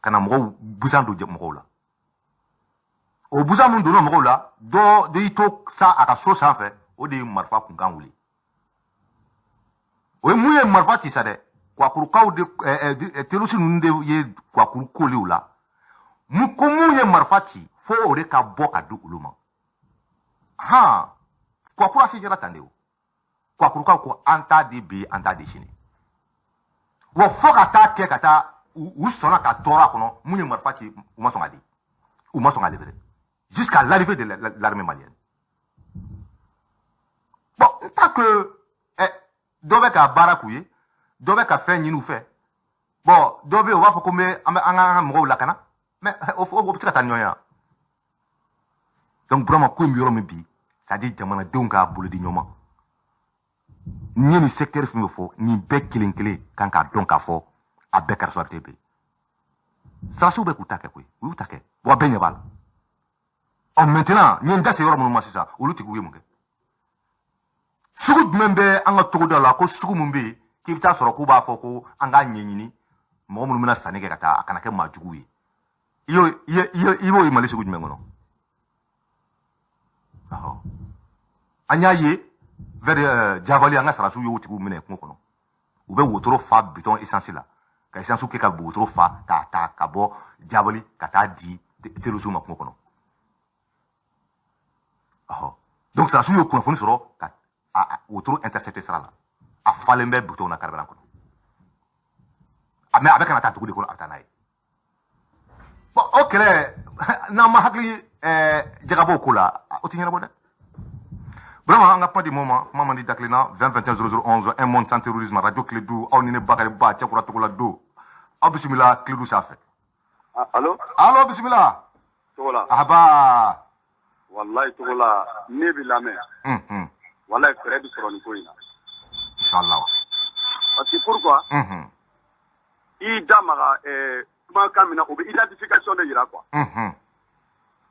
ka na mɔgɔw busan don mɔgɔw la. O busan mun donna mɔgɔw la, dɔ de y'i to sa a ka so sanfɛ, o de ye marifa kunkan wuli. O ye mun ye? Marifa ci sa dɛ. Kouakouroukaw de, terroriste ninnu de ye Kouakourou koliw la. Mun ko mun ye marifa ci, fo o de ka bɔ ka di olu ma. Han, Kouakourou asijɛra tan de. O Kouakouroukaw ko an t'a di bi, an t'a di sini. Wa fo ka taa kɛ ka taa u sɔnna ka tɔɔrɔ a kɔnɔ. Mun ye marifa ci, u ma sɔn ka di, u ma sɔn ka libérer jusqu'à l'arrivée de l'armée malienne. Bon, tant que dɔ bɛ ka baara k'u ye, dɔ bɛ ka fɛn ɲini u fɛ, bon, dɔ bɛ yen, u b'a fɔ ko n bɛ an bɛ an ka mɔgɔw lakana, mais o bɛ se ka taa ni ɲɔgɔn ye wa? Donc Burama, ko in bɛ yɔrɔ min bi, c'est à dire jamanadenw k'a bolo di ɲɔgɔn ma. N'i ye nin secteur fɛn fɛn fɔ, nin bɛɛ kelen kelen kan k'a dɔn k'a fɔ a bɛɛ ka responsabilité bɛ yen. Sarasiw bɛ k'u ta kɛ koyi, u y'u ta kɛ wa, bɛɛ ɲɛ b'a la. Ɔ, maintenant, n ye n da se yɔrɔ minnu ma sisan, olu tigiw ye mun kɛ? Sugu jumɛn bɛ an ka togoda la ko sugu mun bɛ yen k'i bɛ taa sɔrɔ k'u b'a fɔ ko an k'a ɲɛɲini, mɔgɔ minnu bɛna sanni kɛ ka taa, a kana kɛ maa juguw ye? I y'o i b'o ye Mali sugu jumɛn kɔnɔ? Ɔhɔ, an y'a ye vers Diabaly, an ka sarasiw y'o tigiw minɛ kungo kɔnɔ. U bɛ wotoro fa bitɔn essence la, ka essence kɛ ka wotoro fa k'a ta ka bɔ Diabaly ka taa di terroriste ma kungo kɔnɔ. Ɔhɔ, donc sarasiw ye kunnafoni sɔrɔ ka a wotoro intercepté sira la, a falen bɛ bitɔnw na carburant kɔnɔ. Mais a bɛ ka na taa dugu de kɔnɔ, a bɛ taa n'a ye. Bon, o kɛlɛ, n'an ma hakili jagabɔ o ko la, o tɛ ɲɛnabɔ dɛ. Vraiment, an ka kuma di mɔgɔ ma, kuma man di da kelen na. 20 21 00 11, un monde sans terrorisme, radio Kledu. Aw ni ne Bakari Ba Cɛkura Togola don. Aw bisimila Kledu sanfɛ. Allo. Allo, bisimila. Togola. Aba. Wallahi Togola, ne b'i lamɛn. Wallahi, fɛɛrɛ bɛ sɔrɔ nin ko in na. Inshallah. Parce que pourquoi? I da maga kumakan min na, o bɛ identification de yira quoi.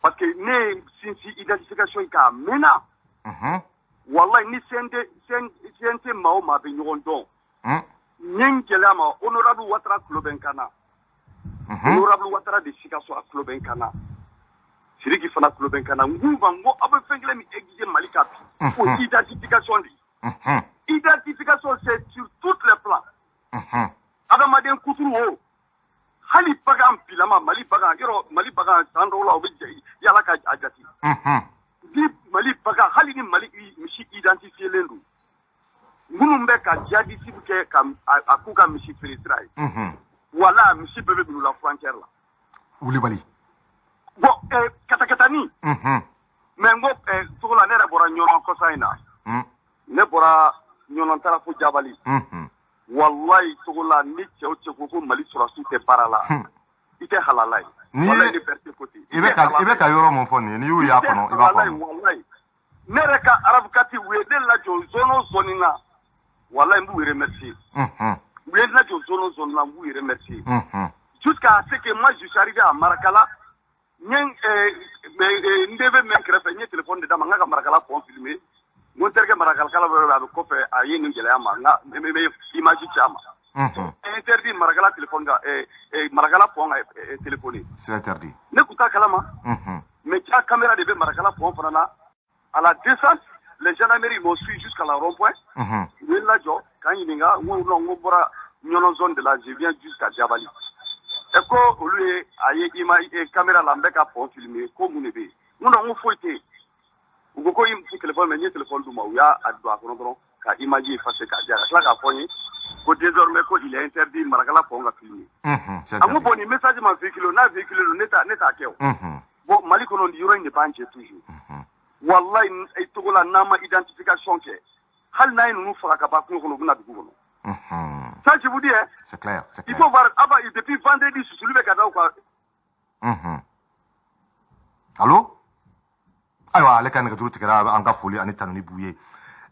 Parce que ne ye sinsin identification in kan a mɛnna. Wallahi, ni CNT CNT maa o maa bɛ ɲɔgɔn dɔn. N ye n gɛlɛya ma, honorable Ouattara tulo bɛ n kan na. Honorable Ouattara de Sikaso, a tulo bɛ n kan na. Sidiki fana tulo bɛ n kan na. N k'u ma, n ko aw bɛ fɛn kelen min exiger Mali kan bi, o identification de ye. Identification, c'est sur tous les plans. Adamaden kuturu o, hali bagan bilama, Mali bagan yɔrɔ, Mali bagan san dɔw la, o bɛ yala ka a jate. Ni Mali bagan, hali ni Mali misi identifielen don, minnu bɛ ka jihadisme kɛ ka a k'u ka misi feere sira ye, wala misi bɛɛ bɛ bila u la frontière la. Wulibali. Bon, katakatani. Mais n ko Togo la, ne yɛrɛ bɔra Ɲɔnɔ kɔsa in na. Ne bɔra Ɲɔnɔ, n taara fo Jabali. Wallahi Togo la, ni cɛ o cɛ ko ko Mali sɔrɔdasiw tɛ baara la, i tɛ halala ye. Wallahi, ni vérité ko ten. I bɛ ka yɔrɔ mun fɔ nin ye, n'i y'u y'a kɔnɔ, i b'a faamu. Wallahi, ne yɛrɛ ka RAV4, u ye ne lajɔ zone o zone na, wallahi, n b'u remercier. U ye ne lajɔ zone o zone na, n b'u remercier. Jusqu'à ce que moi je suis arrivé à Marakala, n ye n DV min kɛrɛfɛ, n ye téléphone de d'a ma, n ka Marakala pont filmer. N ko n terikɛ Marakalakala dɔ bɛ, a bɛ kɔfɛ, a ye nin gɛlɛya ma, n ka n bɛ image ci a ma. Interdit Marakala téléphone ka Marakala pont ka téléphoner. C'est interdit. Ne tun t'a kalama. Mais ja caméra de bɛ Marakala pont fana na. À la descente, les gendarmeries m'ont suivi jusqu'à la rond-point. U ye n lajɔ k'an ɲininka, n ko non, n ko bɔra Ɲɔnɔ zone de la, je viens jusqu'à Diabali. Ɛ, ko olu ye a ye image caméra la, n bɛ ka pont filmer, ko mun de bɛ yen? N ko non, n ko foyi tɛ yen. U ko ko i téléphone, mais n ye téléphone d'u ma, u y'a don a kɔnɔ dɔrɔn ka image effacer k'a di yan, ka tila k'a fɔ n ye ko désormais ko il est interdit Marakala pont ka filmer. C'est A ko interdit. Bon, nin message ma véhiculé, n'a véhiculé don, ne t'a kɛ o. Bon, Mali kɔnɔ, nin yɔrɔ in de b'an jɛ toujours. Wallahi, Togo la, n'an ma identification kɛ, hali n'a ye ninnu faga ka ban kungo kɔnɔ, u bɛna dugu kɔnɔ. Ça, je vous dis, hein. C'est clair, c'est Il clair. faut voir, aba, depuis vendredi, susuli bɛ ka da u kan. Allo? Ayiwa, ale ka nɛgɛjuru tigɛra. An ka foli ani tanuni b'u ye.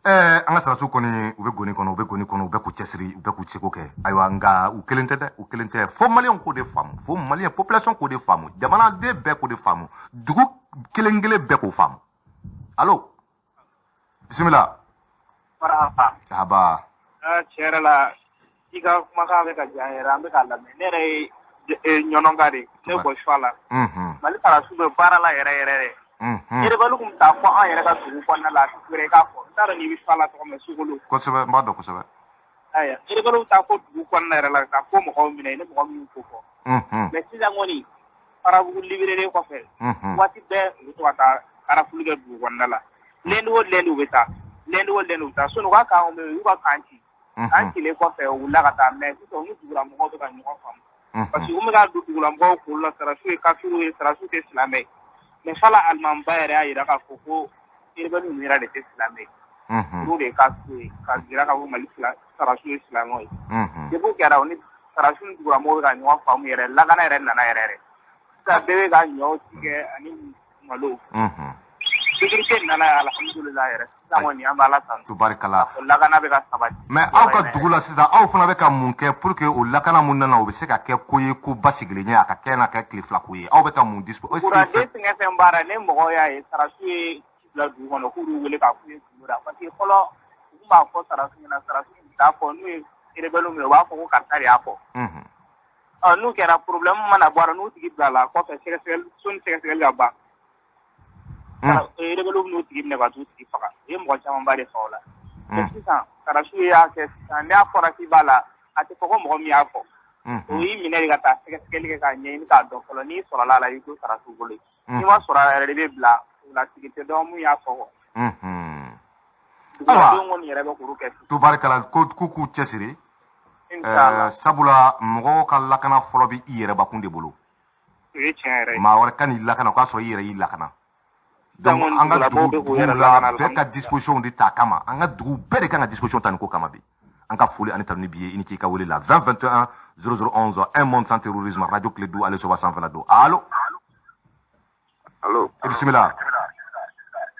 An ka sarasiw kɔni, u bɛ goni kɔnɔ, u bɛ goni kɔnɔ, u bɛ k'u cɛsiri, u bɛ k'u seko kɛ. Ayiwa, nka u kelen tɛ dɛ, u kelen tɛ. Fo maliyɛnw k'o de faamu, fo maliyɛn population k'o de faamu, jamanaden bɛɛ k'o de faamu, dugu kelen kelen bɛɛ k'o faamu. Allo, bisimila. Marhaba. Aba. Ah, tiɲɛ yɛrɛ la, i ka kumakan bɛ ka diya n yɛrɛ, an bɛ k'a lamɛn. Ne yɛrɛ ye Ɲɔnɔnka de ye, ne bɔ Suwa la. Mali sarasiw bɛ baara la yɛrɛ yɛrɛ dɛ. Rebelle kun bɛ taa fɔ an yɛrɛ ka dugu kɔnɔna la, a tɛ wɛrɛ i k'a fɔ. N t'a dɔn n'i bɛ Suwa la tɔgɔ min, Sugolo. Kosɛbɛ, n b'a dɔn kosɛbɛ. Ayiwa, rebelle bɛ taa fɔ dugu kɔnɔna yɛrɛ la, ka taa fo mɔgɔw minɛ, ni mɔgɔ minnu ko fɔ. Mais sisan kɔni, Farabugu libéré kɔfɛ, waati bɛɛ u bɛ to ka taa rafle kɛ dugu kɔnɔna la. Lundi o lundi u bɛ taa, lundi o lundi u bɛ taa. Sinon u ka camp bɛ yen, u y'u ka camp ci. Camp cilen kɔfɛ, u wulila ka taa, mais sisan u ni dugulamɔgɔw bɛ ka ɲɔgɔn faamu. Parce que u bɛ ka don dugulamɔgɔw kunkolo la, sarasiw ye kafiriw ye, sarasiw tɛ silamɛ ye. Mais fala alimamiba yɛrɛ y'a jira k'a fɔ ko rebelle ninnu yɛrɛ de tɛ silamɛ ye. Olu de ye kafiriw ye, k'a jira k'a fɔ Mali sarasiw ye silamɛw ye. Depuis o kɛra, u ni sarasiw ni dugulamɔgɔw bɛ ka ɲɔgɔn faamu yɛrɛ, lakana yɛrɛ nana yɛrɛ yɛrɛ. Sisan bɛɛ bɛ ka ɲɔ tigɛ ani malo. Sécurité nana alhamdulilayi yɛrɛ. Sisan kɔni, an bɛ Ala tanu. Tubarikala. O lakana bɛ ka sabati. Mais aw ka dugu la sisan, aw fana bɛ ka mun kɛ pour que o lakana mun nana, o bɛ se ka kɛ ko ye, ko basigilen ye, a ka kɛ n'a kɛ tile fila ko ye? Aw bɛ ka mun dispo? Kuranden fɛn fɛn baara ne mɔgɔw y'a ye, sarasiw ye ci bila dugu kɔnɔ k'u wele k'a f'u ye gundo la. Parce que fɔlɔ, u tun b'a fɔ sarasiw ɲɛna, sarasiw tun t'a fɔ. N'u ye rebelle minɛ, u b'a fɔ ko karisa de y'a fɔ. Ɔ, n'u kɛra problème mana bɔ a la, n'u tigi bila la kɔfɛ, sɛgɛsɛgɛli soni sɛgɛsɛgɛli ka ban, rebelle n'u tigi minɛ ka t'u tigi faga. U ye mɔgɔ camanba de faga o la. Mais sisan sarasiw y'a kɛ sisan, n'a fɔra k'i b'a la, a tɛ fɔ ko mɔgɔ min y'a fɔ. O y'i minɛ de ka taa sɛgɛsɛgɛli kɛ k'a ɲɛɲini k'a dɔn fɔlɔ. N'i sɔrɔla a la, i to sarasiw bolo. N'i ma sɔrɔ a la yɛrɛ, i bɛ bila o la, tigi tɛ dɔn mun y'a fɔ kɔ. Duguladenw kɔni yɛrɛ bɛ k'olu kɛ sisan. Tubarikala, ko k'u k'u cɛsiri. Sabula mɔgɔw ka lakana fɔlɔ bɛ i yɛrɛbakun de bolo. O ye tiɲɛ yɛrɛ ye. Maa wɛrɛ ka n'i lakana o k'a sɔrɔ i yɛrɛ y'i lakana. Donc an ka dugu la bɛɛ ka disposition de ta kama, an ka dugu bɛɛ de kan ka disposition ta nin ko kama bi. An ka foli ani tanuni b'i ye, i ni ce i ka wele la. 20 21 00 11, un monde sans terrorisme, radio Kledu, ale soba sanfɛla don. Allo. Allo. I bisimila.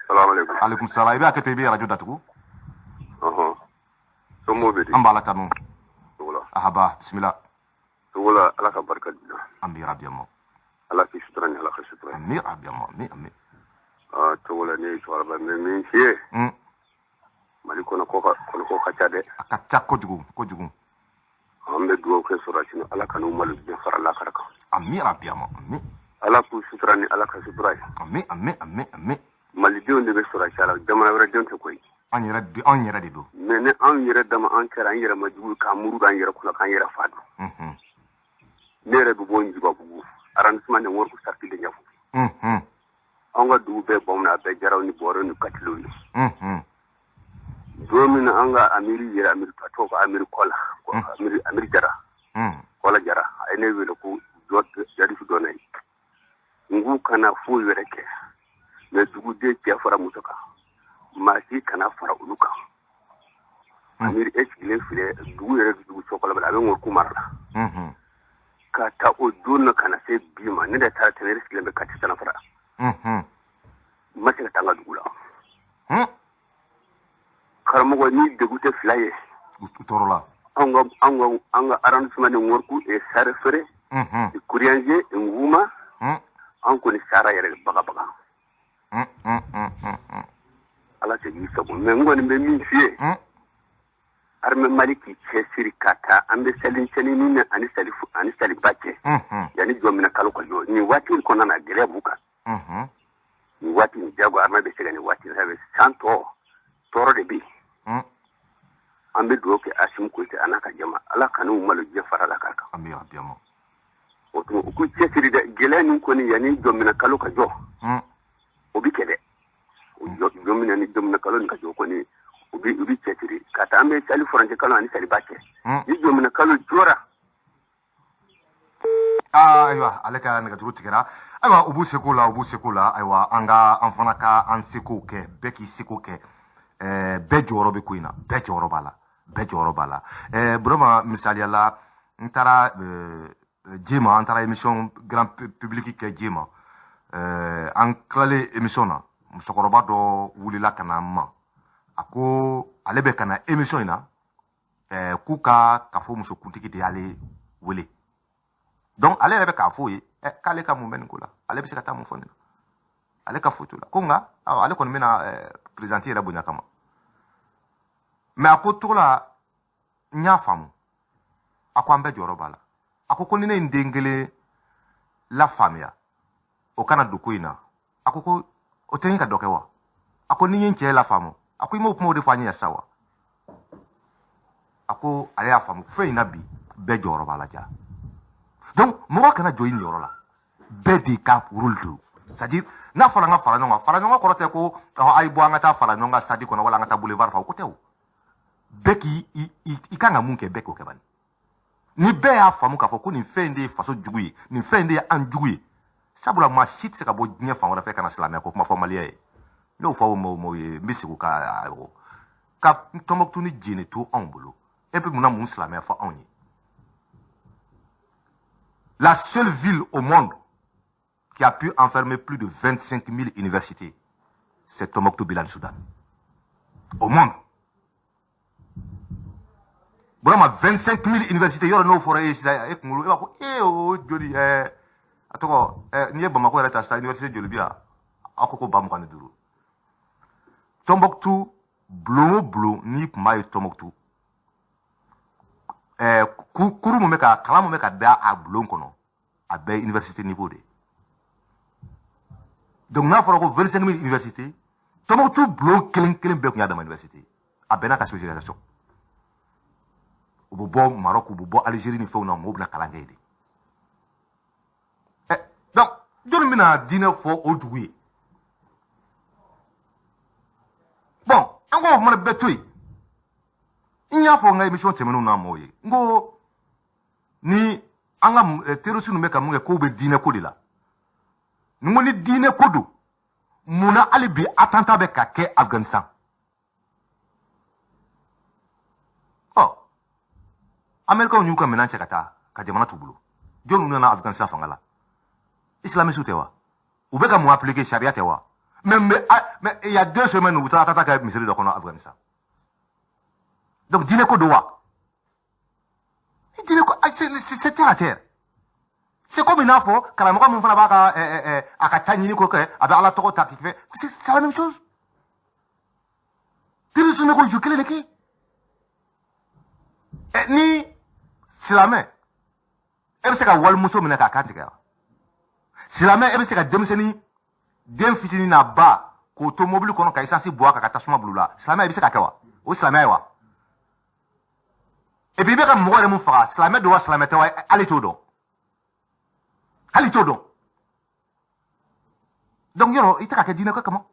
Salamu aleykum. Aleykum salam. I bɛ hakɛ to, i bɛ radio datugu. Ɔhɔn. Somɔgɔw bɛ di? An b'a la tanu. Togola. Ahaba, bisimila. Togola, Ala ka barika di la. Ami rabi ama. Ala k'i sutura ni Ala ka sutura. Ami rabi ama. Ami ami. Aa Togola, ne ye cɛkɔrɔba n bɛ min f'i ye. Mali kɔnɔ ko ka kɔnɔ ko ka ca dɛ. A ka ca kojugu kojugu. An bɛ dugawu kɛ sɔrɔdasi Ala ka n'u malo diɲɛ fara lakara kan. Ami rabi ama. Ami. Ala k'u sutura ni Ala ka sutura ye. Ami ami ami ami. Malidenw de bɛ sɔrɔdasiya la, jamana wɛrɛ denw tɛ koyi. An yɛrɛ de, anw yɛrɛ de don. Mais ni anw yɛrɛ dama an kɛra an yɛrɛ ma jugu k'an muru d'an yɛrɛ kunna k'an yɛrɛ fa dun. Ne yɛrɛ bɛ bɔ Njibabugu, arrondissement de Ŋɔriku, cercle de Ɲafu. An ka dugu bɛɛ bamanan, a bɛɛ jaraw ni bɔrɛw ni katilew ye. Don min na an ka amiri yɛrɛ, amiri a tɔgɔ ko amiri kɔla, amiri jara, kɔla jara, a ye ne wele ko jadisi dɔnna ye. N k'u kana foyi wɛrɛ kɛ, mais duguden cɛ fara muso kan, maa si kana fara olu kan. Amiri e sigilen filɛ dugu yɛrɛ dugu sokɔlɔ a bɛ Ŋɔriku mara la. Ka taa o don na ka na se bi ma, ne de taara tɛnɛ sigilen bɛ Kati Sanafara. N ma se ka taa n ka dugu la. Karamɔgɔ, ni degun tɛ fila ye. U tɔɔrɔ la. An ka arrondissement de Ŋɔriku et Sare Fere, Kuriyanze, Nguma, an kɔni sara yɛrɛ bagabaga. Ala tɛ k'i sago, mais n kɔni bɛ min f'i ye. Armée Mali k'i cɛsiri ka taa an bɛ sali ncɛnni ni ani sali ani saliba cɛ. Yanni jɔminɛ kalo ka jɔ nin waati in kɔnɔna na, gɛlɛya b'u kan. Nin waati in jago armée bɛ se ka nin waati in san tɔ tɔɔrɔ de bɛ yen. An bɛ dugawu kɛ Asimi Goyita a n'a ka jama, Ala ka n'u malo diɲɛ fara la k'a kan. Ami rabi ama. O tuma u k'u cɛsiri dɛ, gɛlɛya nin kɔni yanni jɔminɛ kalo ka jɔ. O bɛ kɛ dɛ. O jɔminɛ ni jɔminɛ kalo nin ka jɔ kɔni, u bɛ cɛsiri ka taa an bɛ sali furancɛ kalo ani saliba cɛ. Ni jɔminɛ kalo jɔra. Ayiwa, ale ka nɛgɛjuru tigɛra. Ayiwa, u b'u seko la, u b'u seko la. Ayiwa, an ka an fana ka an seko kɛ, bɛɛ k'i seko kɛ. Bɛɛ jɔyɔrɔ bɛ ko in na, bɛɛ jɔyɔrɔ b'a la, bɛɛ jɔyɔrɔ b'a la. Burama, misaliya la, n taara Jema, an taara émission grand public kɛ Jema. An tilalen émission na, musokɔrɔba dɔ wulila ka na n ma. A ko ale bɛ ka na émission in na, k'u ka kafo musokuntigi de y'ale wele. Donc ale yɛrɛ bɛ k'a fɔ o ye, k'ale ka mun bɛ nin ko la, ale bɛ se ka taa mun fɔ nin na, ale ka foyi t'o la. Ko nka ale kɔni bɛna présidente yɛrɛ bonya kama. Mais a ko togo la, n y'a faamu. A ko an bɛɛ jɔyɔrɔ b'a la. A ko ni ne ye n den kelen lafaamuya, o kana don ko in na. A ko ko o tɛ n ka dɔ kɛ wa? A ko ni n ye n cɛ lafaamu, a ko i m'o kumaw de fɔ an ye sisan wa? A ko ale y'a faamu fɛn in na bi, bɛɛ jɔyɔrɔ b'a la ja. Donc mɔgɔ kana jɔ i niyɔrɔ la, bɛɛ de ka rôle don. C'est à dire n'a fɔra an ka fara ɲɔgɔn kan, fara ɲɔgɔn kɔrɔ tɛ ko a ye bɔ an ka taa fara ɲɔgɔn kan stade kɔnɔ wala an ka taa boulevard fɛ, o ko tɛ o. Bɛɛ k'i i kan ka mun kɛ, bɛɛ k'o kɛ bani. Ni bɛɛ y'a faamu k'a fɔ ko nin fɛn in de ye faso jugu ye, nin fɛn in de ye an jugu ye. Sabula maa si tɛ se ka bɔ diɲɛ fan wɛrɛ fɛ ka na silamɛya ko kuma fɔ maliyɛn ye. N y'o fɔ o maaw ye, n bɛ segin ka Tɔnbɔkutu ni Jene to anw bolo. E bɛ mun na mun silamɛya fɔ anw ye? La seule ville au monde qui a pu enfermer plus de 25 000 universités, c'est Tombouctou Bilal Soudan. Au monde. Vraiment, 25 000 universités, yɔrɔ n'o fɔra e ye sisan, e kunkolo, e b'a fɔ, e o joli, a tɔgɔ, n'i ye Bamakɔ yɛrɛ ta sisan, université joli bi yan? Aw ko 25 000. Tombouctou, bulon o bulon, n'i tun b'a ye Tombouctou, kuru mun bɛ ka, kalan mun bɛ ka da a bulon kɔnɔ, a bɛɛ ye université niveau de ye. Donc n'a fɔra ko 25 000 universités, Tombouctou bulon kelen kelen bɛɛ tun y'a dama université. A bɛɛ n'a ka spécialisation. U bɛ bɔ Maroc, u bɛ bɔ Algérie ni fɛnw na, mɔgɔw bɛna kalan kɛ yen de. Donc jɔnni bɛna diinɛ fɔ o dugu ye? Bon, an k'o fana bɛɛ to yen. N N y'a fɔ n ka émission tɛmɛnenw na mɔgɔw ye, n ko ni an ka terroriste ninnu bɛ ka mun kɛ, k'o bɛ diinɛ ko de la. N ko ni diinɛ ko don, mun na hali bi attentat bɛ ka kɛ Afghanistan? Ɔ, Américains y'u ka minɛn cɛ ka taa ka jamana t'u bolo. Jɔnni nana Afghanistan fanga la? Islamistes tɛ wa? U bɛ ka mun appliquer? Sariya tɛ wa? Mais il y a 2 semaines, u taara attentat kɛ misiri dɔ kɔnɔ Afghanistan. Donc diinɛ ko don wa? Diinɛ ko, c'est terre à terre. C'est comme i n'a fɔ karamɔgɔ min fana b'a ka a ka ta ɲini ko kɛ, a bɛ Ala tɔgɔ ta k'i fɛ, c'est la même chose. Terrorisme bɛ ko ju kelen de kɛ. Ni silamɛ, e bɛ se ka walimuso minɛ k'a kan tigɛ wa? Silamɛ, e bɛ se ka denmisɛnnin den fitinin n'a ba k'o to mobili kɔnɔ ka essence bɔ a kan ka tasuma bila u la? Silamɛ, i bɛ se ka kɛ wa? O silamɛya ye wa? Et puis i bɛ ka mɔgɔ yɛrɛ mun faga, silamɛ don wa, silamɛ tɛ wa, hali t'o dɔn, hali t'o dɔn. Donc yɔrɔ i tɛ ka kɛ diinɛ ko kama.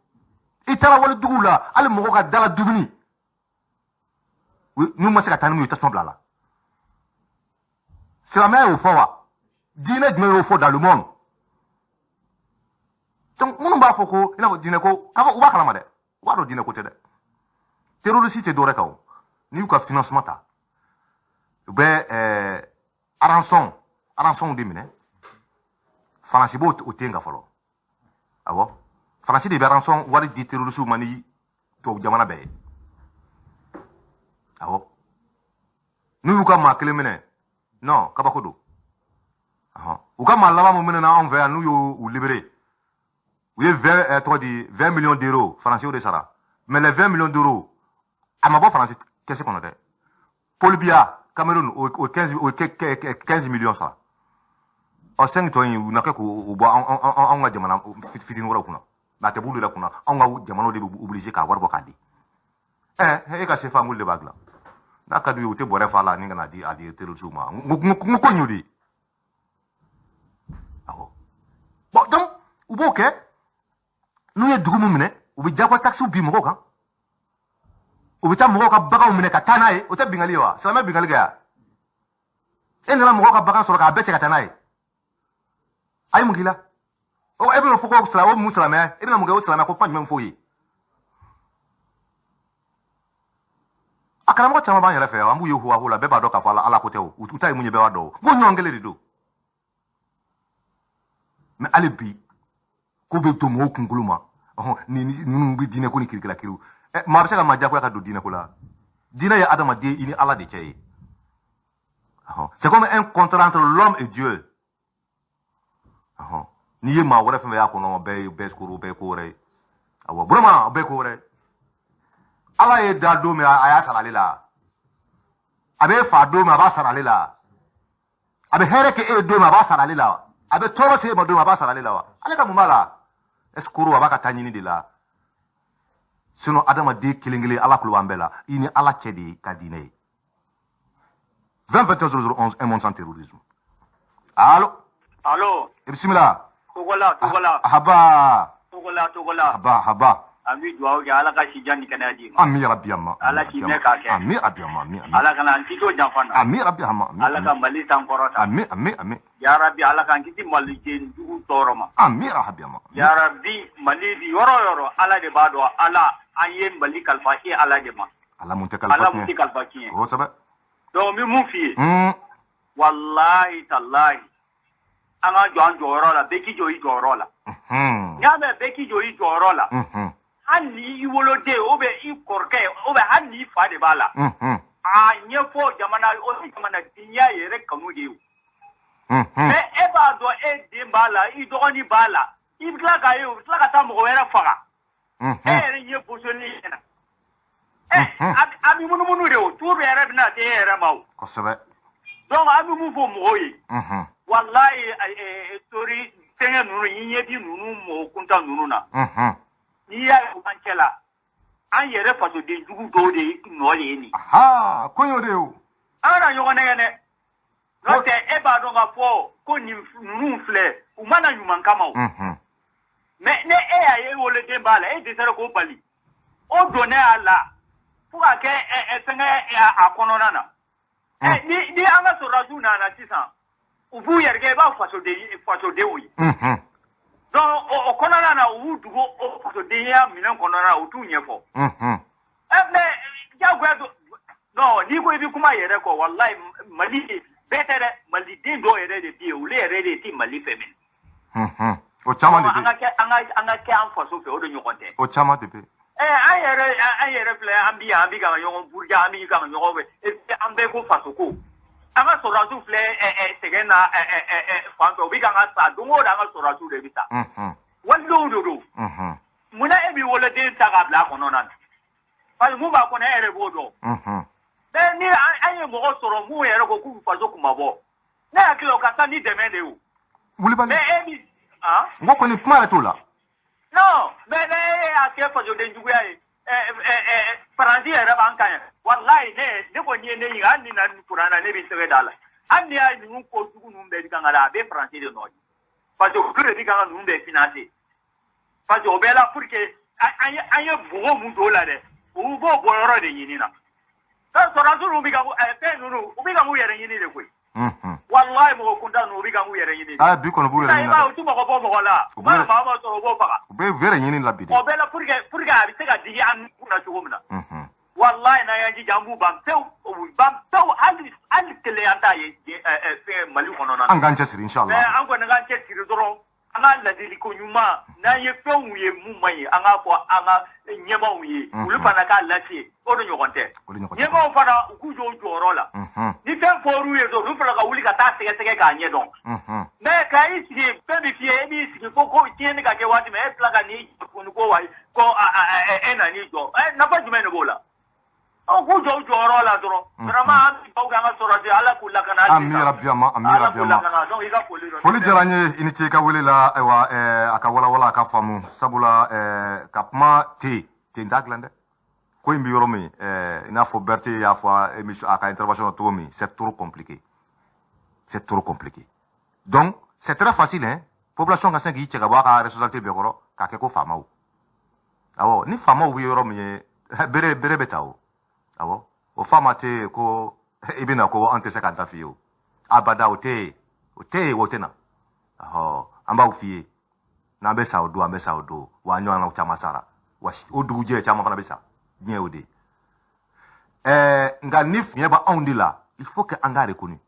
I taara wali duguw la, hali mɔgɔw ka dala dumuni, n'u ma se ka taa ni mun ye, tasuma bila a la. Silamɛya y'o fɔ wa? Diinɛ jumɛn y'o fɔ dans le monde? Donc minnu b'a fɔ ko i n'a fɔ diinɛ ko, k'a fɔ u b'a kalama dɛ, u b'a dɔn diinɛ ko tɛ dɛ. Terroriste tɛ dɔwɛrɛ kan o, n'i y'u ka financement ta, u bɛ rançon de minɛ. Faransi b'o o ten kan fɔlɔ. Awɔ, Faransi de bɛ rançon wari di terroriste ma ni tubabu jamana bɛɛ ye. Awɔ, n'u y'u ka maa kelen minɛ, non, kabako don. U ka maa laban mun minɛ na anw fɛ yan, n'u y'u libéré, u ye 20, tɔgɔ di, 20 millions d'euros Faransiw de sara. Mais les 20 millions d'euros, a ma bɔ Faransi kɛsi kɔnɔ dɛ. Paul Biya, Cameroun, o 15, o 15 millions sara. Ɔ, 5 tɔ in, u na kɛ k'o bɔ anw ka jamana fitinin wɛrɛw kunna. Mais a tɛ b'olu yɛrɛ kunna, anw ka jamanaw de bɛ obligé k'a wari bɔ k'a di. Ɛ, e ka CFA m'olu de b'a dilan. N'a ka d'u ye, u tɛ bɔrɛ fa la ni ka na di a di terroriste ma. N ko ko in y'o de ye. Awɔ, bon, donc u b'o kɛ. N'u ye dugu min minɛ, u bɛ jagoya taxes bin mɔgɔw kan, u bɛ taa mɔgɔw ka baganw minɛ ka taa n'a ye. O tɛ bingali ye wa? Silamɛ bingali kɛ ya? E nana mɔgɔw ka bagan sɔrɔ k'a bɛɛ cɛ ka taa n'a ye, a ye mun k'i la? O e bɛna fɔ ko silamɛ, o mun silamɛya? E bɛna mun kɛ o silamɛya ko kuma jumɛn f'o ye? A karamɔgɔ caman b'an yɛrɛ fɛ yan, an b'u ye huwa la, bɛɛ b'a dɔn k'a fɔ Ala ko tɛ o, u ta ye mun ye, bɛɛ b'a dɔn o. N ko ɲɔgɔn kelen de don. Mais hali bi ko bɛ don mɔgɔw kunkolo ma, ɔhɔn, ni ninnu bɛ diinɛ ko ni kirikira kiriw. Maa bɛ se ka maa diyagoya ka don diinɛ ko la? Diinɛ ye adamaden i ni Ala de cɛ ye. C'est comme un contrat entre l'homme et Dieu. N'i ye maa wɛrɛ fɛn fɛn y'a kɔnɔ, bɛɛ ye bɛɛ sukoro, bɛɛ ye ko wɛrɛ ye. Awɔ, vraiment, bɛɛ ye ko wɛrɛ ye. Ala ye da don min, a y'a sara ale la. A bɛ fa don min, a b'a sara ale la. A bɛ hɛrɛ kɛ e ye don min, a b'a sara ale la. A bɛ tɔɔrɔ se e ma don min, a b'a sara ale la wa? Ale ka mun b'a la? Escroc, a b'a ka taa ɲini de la. Sinon adamaden kelen kelen, Ala kulo b'an bɛɛ la. I ni Ala cɛ de ka diinɛ ye. 20 21 00 11, un monde sans terrorisme. Allo? Allo? Bisimila. Togola, Togola. Haba. Togola, Togola. Haba, haba. An bɛ dugawu kɛ, Ala ka si jan ni kɛnɛya d'i ma. Ami rabbi ama. Ala k'i mɛn k'a kɛ. Ami rabbi ama, ami, ami. Ala kana an kisi o janfa na. Ami rabbi ama. Ala ka Mali sankɔrɔta. Ami, ami, ami. Ya Rabbi, Ala k'an kisi Maliden jugu tɔɔrɔ ma. Ami rabbi ama. Ya Rabbi, Mali bi yɔrɔ o yɔrɔ, Ala de b'a dɔn. Ala, an ye Mali kalifa e Ala de ma. Ala mun tɛ kalifa Ala mun tɛ kalifa tiɲɛ. Kosɛbɛ. Donc n bɛ mun f'i ye? Walahi talahi, an k'an jɔ an jɔyɔrɔ la, bɛɛ k'i jɔ i jɔyɔrɔ la. N'i y'a mɛn bɛɛ k'i jɔ i jɔyɔrɔ la, hali ni i woloden ou bien i kɔrɔkɛ ou bien hali n'i fa de b'a la, a ɲɛfɔ jamana, o ye jamanadenya yɛrɛ kanu de ye o. Mais e b'a dɔn e den b'a la, i dɔgɔnin b'a la, i bɛ tila k'a ye o bɛ tila ka taa mɔgɔ wɛrɛ faga. E yɛrɛ ɲɛ bosoli ɲɛna. A bɛ munumunu de o, tour yɛrɛ bɛna se e yɛrɛ ma o. Kosɛbɛ. Donc an bɛ mun fɔ mɔgɔw ye? Walayi, tori fɛngɛ ninnu, i ɲɛ bi ninnu mɔgɔ kuntan ninnu na. N'i y'a ye an cɛ la, an yɛrɛ fasoden jugu dɔw de nɔ de ye nin. Aha, ko y'o de ye o. An kana ɲɔgɔn nɛgɛn dɛ. N'o tɛ, e b'a dɔn k'a fɔ ko nin ninnu filɛ, u ma na ɲuman kama o. Mais ne e y'a ye e woloden b'a la, e dɛsɛra k'o bali. O donnen a la. Fo k'a kɛ fɛngɛ a kɔnɔna na. Ni an ka sɔrɔdasiw nana sisan, u b'u yɛrɛ kɛ i b'a fasodenw ye. Donc o kɔnɔna na, u b'u dogo o fasodenya minɛn kɔnɔna na, u t'u ɲɛfɔ. Mais diyagoya don. Non, n'i ko i bɛ kuma yɛrɛ kɔ, walayi, Mali bɛɛ tɛ dɛ, maliden dɔw yɛrɛ de bɛ yen, olu yɛrɛ de tɛ Mali fɛ minɛ. O caman de bɛ yen. An ka kɛ an faso fɛ, o de ɲɔgɔn tɛ. O caman de bɛ yen. An yɛrɛ filɛ, an bi yan, an bi ka ɲɔgɔn buruja, an bi ka ɲɔgɔn fɛ, an bɛɛ ko faso ko. An ka sɔrɔdasiw filɛ sɛgɛn na fan fɛ, u bɛ kan ka sa don o don, an ka sɔrɔdasiw de bɛ sa. Walidenw de don. Munna e b'i woloden ta k'a bila a kɔnɔna na? Parce que mun b'a kɔnɔ, e yɛrɛ b'o dɔn. Mais ni an ye mɔgɔ sɔrɔ mun yɛrɛ ko k'u bɛ faso kunmabɔ, ne hakili la o ka taa ni dɛmɛ de ye o. Wulibali. Mais e bi han. N ko kɔni kuma yɛrɛ t'o la. Non, mais ne y'a kɛ fasoden juguya ye. Faransi yɛrɛ b'an kan yan. Walayi, ne kɔni ye ne ɲininka, hali ni na kuran na, ne bɛ sɛbɛn da la. Hali n'i y'a ninnu ko jugu ninnu bɛɛ kan ka da, a bɛ Faransi de nɔ ye. Parce que olu de bɛ kan ka ninnu bɛɛ financer. Parce que o bɛɛ la, pour que an ye bɔgɔ mun don o la dɛ, u b'o bɔ yɔrɔ de ɲini na. Sɔrɔdasiw ninnu bɛ ka fɛn ninnu, u bɛ ka k'u yɛrɛ ɲini de koyi. Walayi, mɔgɔ kuntan ninnu, u bɛ ka k'u yɛrɛ ɲini de. Aa, bi kɔni b'u yɛrɛ ɲini. I b'a ye, u ti mɔgɔ bɔ mɔgɔ la. U mana maa o maa sɔrɔ, u b'o faga. U bɛ u yɛrɛ ɲini la bi de. O bɛɛ la, pour que a bɛ se ka digi an kunna cogo min na. Walayi, n'an y'an jija, an b'u ban pewu, u b'u ban pewu, hali kelen an t'a ye fɛn Mali kɔnɔna na. An k'an cɛsiri, inshallah. Mais an kɔni k'an cɛsiri dɔrɔn, an ka ladiliko ɲuman, n'an ye fɛnw ye mun man ɲi, an k'a fɔ an ka ɲɛmaaw ye, olu fana k'a lase, o de ɲɔgɔn tɛ. Ɲɛmaaw fana, u k'u jɔ u jɔyɔrɔ la. Ni fɛn fɔr'u ye dɔrɔn, olu fana ka wuli ka taa sɛgɛsɛgɛ k'a ɲɛdɔn. Mais ka i sigi, fɛn bɛ f'i ye, e b'i sigi ko tiɲɛni ka kɛ waati min, e tila ka n'i jɔ tuguni ko wayi, ko e nan'i jɔ, nafa jumɛn de b'o la? K'u jɔ u jɔyɔrɔ la dɔrɔn. Vraiment, an bɛ dugawu kɛ an ka sɔrɔdasi, Ala k'u lakana. Ami rabi ama, ami rabi ama. Donc i ka foli don. Foli diyara n ye, i ni ce i ka wele la. Ayiwa, a ka walawala, a ka faamu, sabula ka kuma ten ten t'a dilan dɛ. Ko in bɛ yɔrɔ min, i n'a fɔ Berthé y'a fɔ émission, a ka intervention na cogo min, c'est trop compliqué, c'est trop compliqué. Donc c'est très facile, hein, population ka se k'i cɛ ka bɔ a ka responsabilité bɛɛ kɔrɔ k'a kɛ ko faamaw. Awɔ, ni faamaw bɛ yɔrɔ min ye, bere bere bɛ ta o. Awɔ, o faama tɛ yen ko i bɛna ko an tɛ se ka da f'i ye o, abada, o tɛ yen, o tɛ yen, o tɛ na. Ɔhɔ, an b'aw f'i ye, n'an bɛ sa o don, an bɛ sa o don wa. An ɲɔgɔnnaw caman sara wa, o dugujɛ caman fana bɛ sa. Diɲɛ y'o de ye. Nka ni fiɲɛ bɛ anw de la, il faut que an k'a reconnu.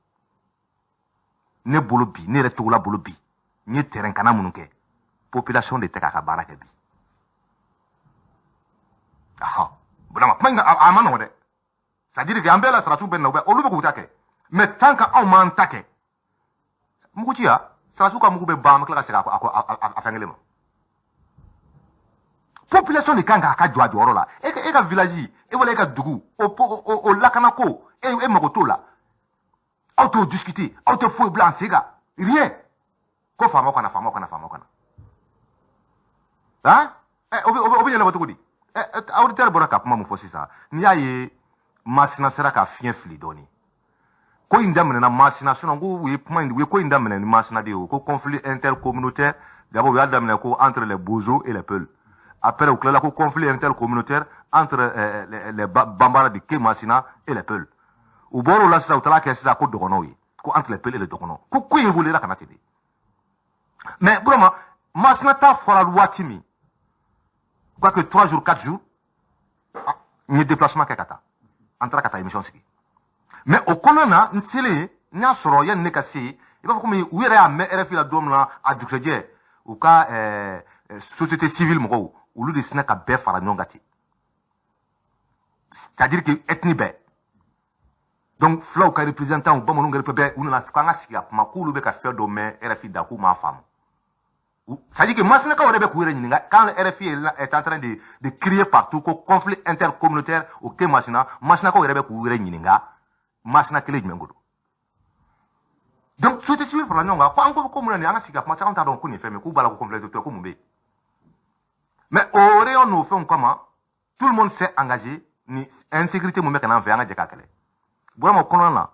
Ne bolo bi, ne yɛrɛ Togola bolo bi, n ye terrain kana minnu kɛ, population de tɛ k'a ka baara kɛ bi. Ahan, vraiment, kuma in a ma nɔgɔn dɛ. C'est à dire que an bɛɛ la, sarasiw bɛ na, u bɛ olu bɛ k'u ta kɛ, mais tant que anw m'an ta kɛ, mugu ci ya, sarasiw ka mugu bɛ ban, an bɛ tila ka segin a fɛn kelen ma. Population de kan k'a ka jɔ a jɔyɔrɔ la. E ka village, e wala e ka dugu, o lakanako, e mago t'o la, aw t'o discuter, aw tɛ foyi bila an sen kan, rien, ko faamaw kana, faamaw kana, faamaw kana. Han, ɛ o bɛ ɲɛnabɔ cogo di? Ɛ, auditeur bɔra ka kuma mun fɔ sisan, n'i y'a ye Masina sera ka fiɲɛ fili dɔɔni, ko in daminɛna Masina. Sinon ko u ye kuma in, u ye ko in daminɛ ni Masina de ye. O ko conflit intercommunautaire, d'abord u y'a daminɛ ko entre les Bozo et les Peuls. Après u tilala ko conflit intercommunautaire entre les Bambara de Ke Masina et les Peuls. U bɔr'o la sisan, u taara kɛ sisan ko dɔgɔnɔw ye, ko entre les Peuls et les dɔgɔnɔw, ko in évolué ka na ten de. Mais vraiment, Masina ta fɔra waati min, quoi que 3 jours, 4 jours, n ye déplacement kɛ ka taa, an taara ka taa émission sigi. Mais o kɔnɔna na, n selen, n y'a sɔrɔ yanni ne ka se, i b'a fɔ komi u yɛrɛ y'a mɛn RFI la don min na, a dugusɛjɛ, u ka société civile mɔgɔw, olu de sinna ka bɛɛ fara ɲɔgɔn kan ten, c'est à dire que ethnie bɛɛ, donc fulaw ka représentant, bamananw ka représentant bɛɛ, u nana k'an ka sigi ka kuma, k'olu bɛ ka fɛn dɔ mɛn RFI da, k'u m'a faamu. C'est-à-dire que Massinakaw yɛrɛ bɛ k'u yɛrɛ ɲininka, quand RFI est en train de crier partout ko conflit intercommunautaire au Ke Masina, Massinakaw yɛrɛ bɛ k'u yɛrɛ ɲininka Masina kelen jumɛn ko don. Donc société civile farala ɲɔgɔn kan ko an ko mun na nin, an ka sigi ka kuma, an t'a dɔn ko nin fɛn min k'u b'a la, ko conflit intercommunautaire, ko mun bɛ yen. Mais o réunion n'o fɛnw kama, tout le monde s'est engagé ni insécurité mun bɛ ka n'an fɛ, an ka jɛ k'a kɛlɛ. Burama kɔnɔna na,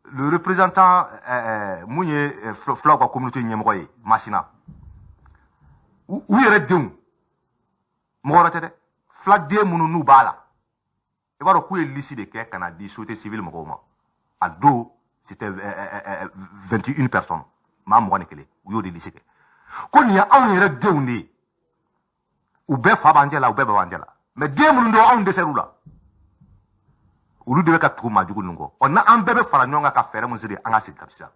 le représentant mun ye fulaw ka communauté ɲɛmɔgɔ ye Masina, u yɛrɛ denw, mɔgɔ wɛrɛ tɛ dɛ, filaden minnu n'u b'a la. I b'a dɔn k'u ye liste de kɛ ka na di société civile mɔgɔw ma. A don, c'était 21 personnes, maa 21, u y'o de liste kɛ ko nin ye anw yɛrɛ denw de ye. U bɛɛ fa b'an cɛ la, u bɛɛ ba b'an cɛ la, mais den minnu don, anw dɛsɛr'u la, olu de bɛ ka tugu maajugu ninnu kɔ. Ɔ, n'an bɛɛ bɛ fara ɲɔgɔn kan ka fɛɛrɛ mun siri, an ka sigi ka sisan.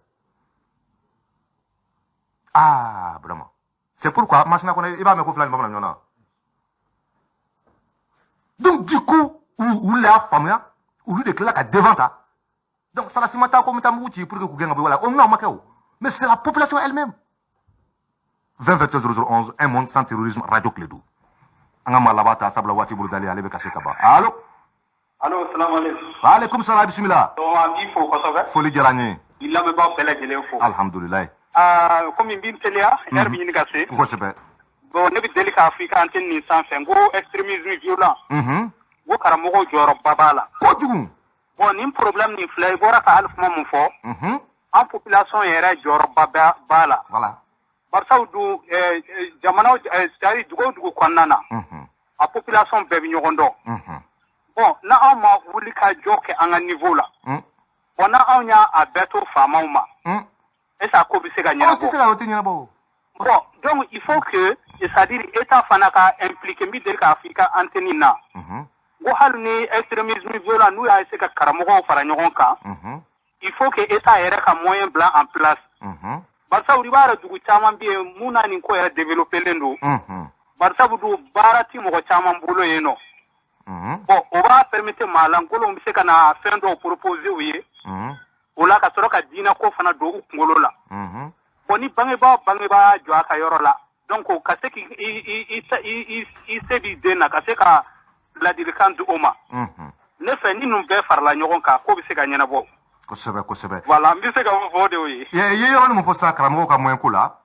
Ah, vraiment, c'est pourquoi masina kɔnɔ, i b'a mɛn ko fila ni bamanan ɲɔgɔn na. Donc du coup, u y'a faamuya, olu de tilala ka devant ta. Donc sarasi ma taa ko n bɛ taa mugu ci pour que k'u gɛn ka bɔ wala o non, ma kɛ o, mais c'est la population elle-même. 20 21 00 11, un monde sans terrorisme, radio Kledu. An ka maa laban ta, sabula waati bolo dalen, ale bɛ ka se ka ban. Allo? Allo, salamu aleykum. Waaleykum salam, bisimila. Donc an b'i fo kosɛbɛ. Foli diyara n ye. I lamɛnbaaw bɛɛ lajɛlen fo. Alhamdulilayi. Aa, komi n b'i teliya, heure bɛ ɲini ka se. Kosɛbɛ. Bon, ne bɛ deli k'a fɔ i ka antenne nin sanfɛ n ko extrémisme violent, n ko karamɔgɔw jɔyɔrɔba b'a la. Kojugu. Bon, nin problème nin filɛ, i bɔra ka hali kuma mun fɔ, an population yɛrɛ jɔyɔrɔba b'a la. Barisabu dun jamana, c'est à dire dugu o dugu kɔnɔna na, a population bɛɛ bɛ ɲɔgɔn dɔn. Bon, na anw ma wuli ka jɔ kɛ an ka niveau la, bon, na anw y'a a bɛɛ to faamaw ma, est ce que a ko bɛ se ka O tɛ se ɲɛnabɔ? ka, o tɛ ɲɛnabɔ o. Bon, donc il faut que, c'est à dire état fana ka impliqué. N bɛ deli k'a fɔ i ka antenne na n ko hali ni extrémisme violent, n'u y'a essayer ka karamɔgɔw fara ɲɔgɔn kan, il faut que état yɛrɛ ka moyen bila en place. Barisabu i b'a dɔn, dugu caman bɛ yen mun na nin ko yɛrɛ développé len don. Barisabu dun, baara ti mɔgɔ caman bolo yen nɔ. Bon, o b'a permettre maa lankolonw bɛ se ka na fɛn dɔw proposer u ye. O la ka sɔrɔ ka diinɛ ko fana don u kunkolo la. Bon, ni bangebaa jɔ a ka yɔrɔ la, donc ka se k'i i i i i se b'i den na, ka se ka ladilikan di o ma. Ne fɛ, ni ninnu bɛɛ farala ɲɔgɔn kan, ko bɛ se ka ɲɛnabɔ. Kosɛbɛ, kosɛbɛ. Voilà, n bɛ se ka mun fɔ, o de y'o ye. I ye yɔrɔnin mun fɔ sisan karamɔgɔw ka moyen ko la,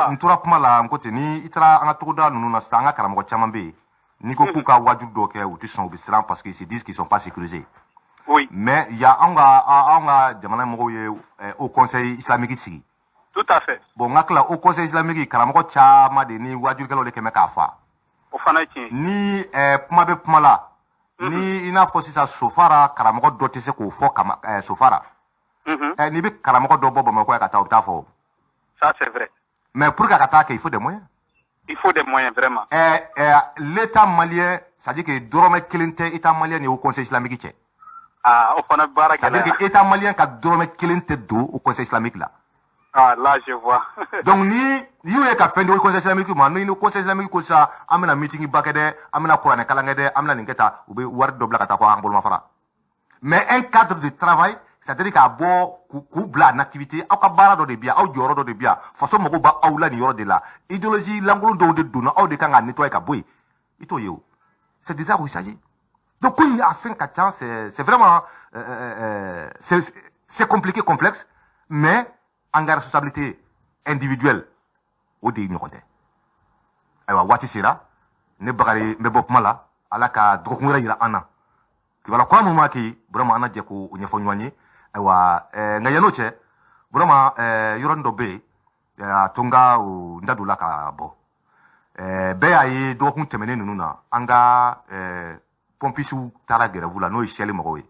n tora kuma la, n ko ten, ni i taara an ka togoda ninnu na sisan, an ka karamɔgɔ caman bɛ yen, n'i ko k'u ka wajulu dɔw kɛ, u tɛ sɔn, u bɛ siran parce qu'ils se disent qu'ils sont pas sécurisés. Mais il y a anw ka jamana mɔgɔw ye haut conseil islamique sigi. Tout à fait. Bon, n ka tila haut conseil islamique, karamɔgɔ caman de ni wajulikɛlaw de kɛmɛ k'a fa. O fana ye tiɲɛ ye. Ni kuma bɛ kuma la, ni i n'a fɔ sisan Sofara karamɔgɔ dɔ tɛ se k'o fɔ kama Sofara, n'i bɛ karamɔgɔ dɔ bɔ Bamakɔ yan ka taa, o bɛ taa fɔ. Ça, c'est vrai. Mais pour que a ka taa kɛ, il faut des moyens. Il faut des moyens, vraiment. L'état malien, c'est à dire que dɔrɔmɛ kelen tɛ état malien ni haut conseil islamique cɛ. Ah, o fana baara C'est à dire gɛlɛyara. que état malien ka dɔrɔmɛ kelen tɛ don au conseil islamique la. Ah, là, je vois. Donc ni y'u ye ka fɛn di au conseil islamique ma, ni conseil islamique ko sisan an bɛna meeting ba kɛ dɛ, an bɛna kuranɛ kalan kɛ dɛ, an bɛna nin kɛ tan, u bɛ wari dɔ bila ka taa ko an bolomafara. Mais un cadre de travail, c'est à dire k'a bɔ k'u bila en activité, aw ka baara dɔ de bɛ yan, aw jɔyɔrɔ dɔ de bɛ yan, faso mago b'aw la nin yɔrɔ de la, idéologie lankolon dɔw de donna, aw de kan ka nettoyer ka bɔ yen, i t'o ye o. C'est de ça qu'il s'agit. Donc ko in a fɛn ka ca, c'est vraiment c'est compliqué, complexe, mais an ka responsabilité individuelle, o de ye ɲɔgɔn tɛ. Ayiwa, waati sera, ne Bakari, n bɛ bɔ kuma la. Ala ka dɔgɔkun wɛrɛ yira an na. Kibaruya kura mun b'a kɛ, vraiment, an na jɛ k'o ɲɛfɔ ɲɔgɔn ye. Ayiwa, nka yann'o cɛ, vraiment, yɔrɔnin dɔ bɛ yen, a to n ka o n da don la ka bɔ. Bɛɛ y'a ye dɔgɔkun tɛmɛnen ninnu na, an ka pompisiw taara grève la, n'o ye Shell mɔgɔw ye.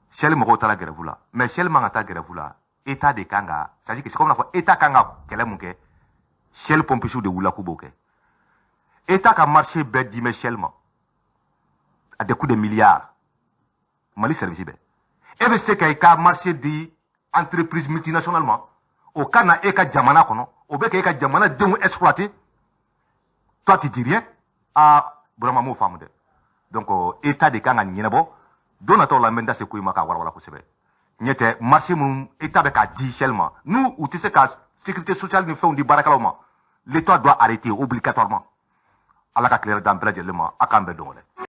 Shell mɔgɔw taara grève la, mais Shell man ka taa grève la, état de kan ka, c'est à dire que c'est comme n'a fɔ état kan ka kɛlɛ mun kɛ, Shell pompisiw de wulila k'u b'o kɛ. État ka marché bɛɛ di bɛ Shell ma à des coups de milliards. Mali service bɛɛ, e bɛ se ka i ka marché di entreprise multinationale ma, o ka na e ka jamana kɔnɔ, o bɛ k'e ka jamana denw exploiter, toi tu dis rien. Ah, vraiment, m'o faamu dɛ. Donc état de kan ka ɲɛnabɔ. Don nataw la, n bɛ n da se ko in ma k'a walawala kosɛbɛ. Ɲɛ tɛ marché minnu état bɛ k'a di Shell ma, n'u u tɛ se ka sécurité sociale ni fɛnw di baarakɛlaw ma, l'état doit arrêter obligatoirement. Ala ka tile d'an bɛɛ lajɛlen ma. A k'an bɛn don wɛrɛ.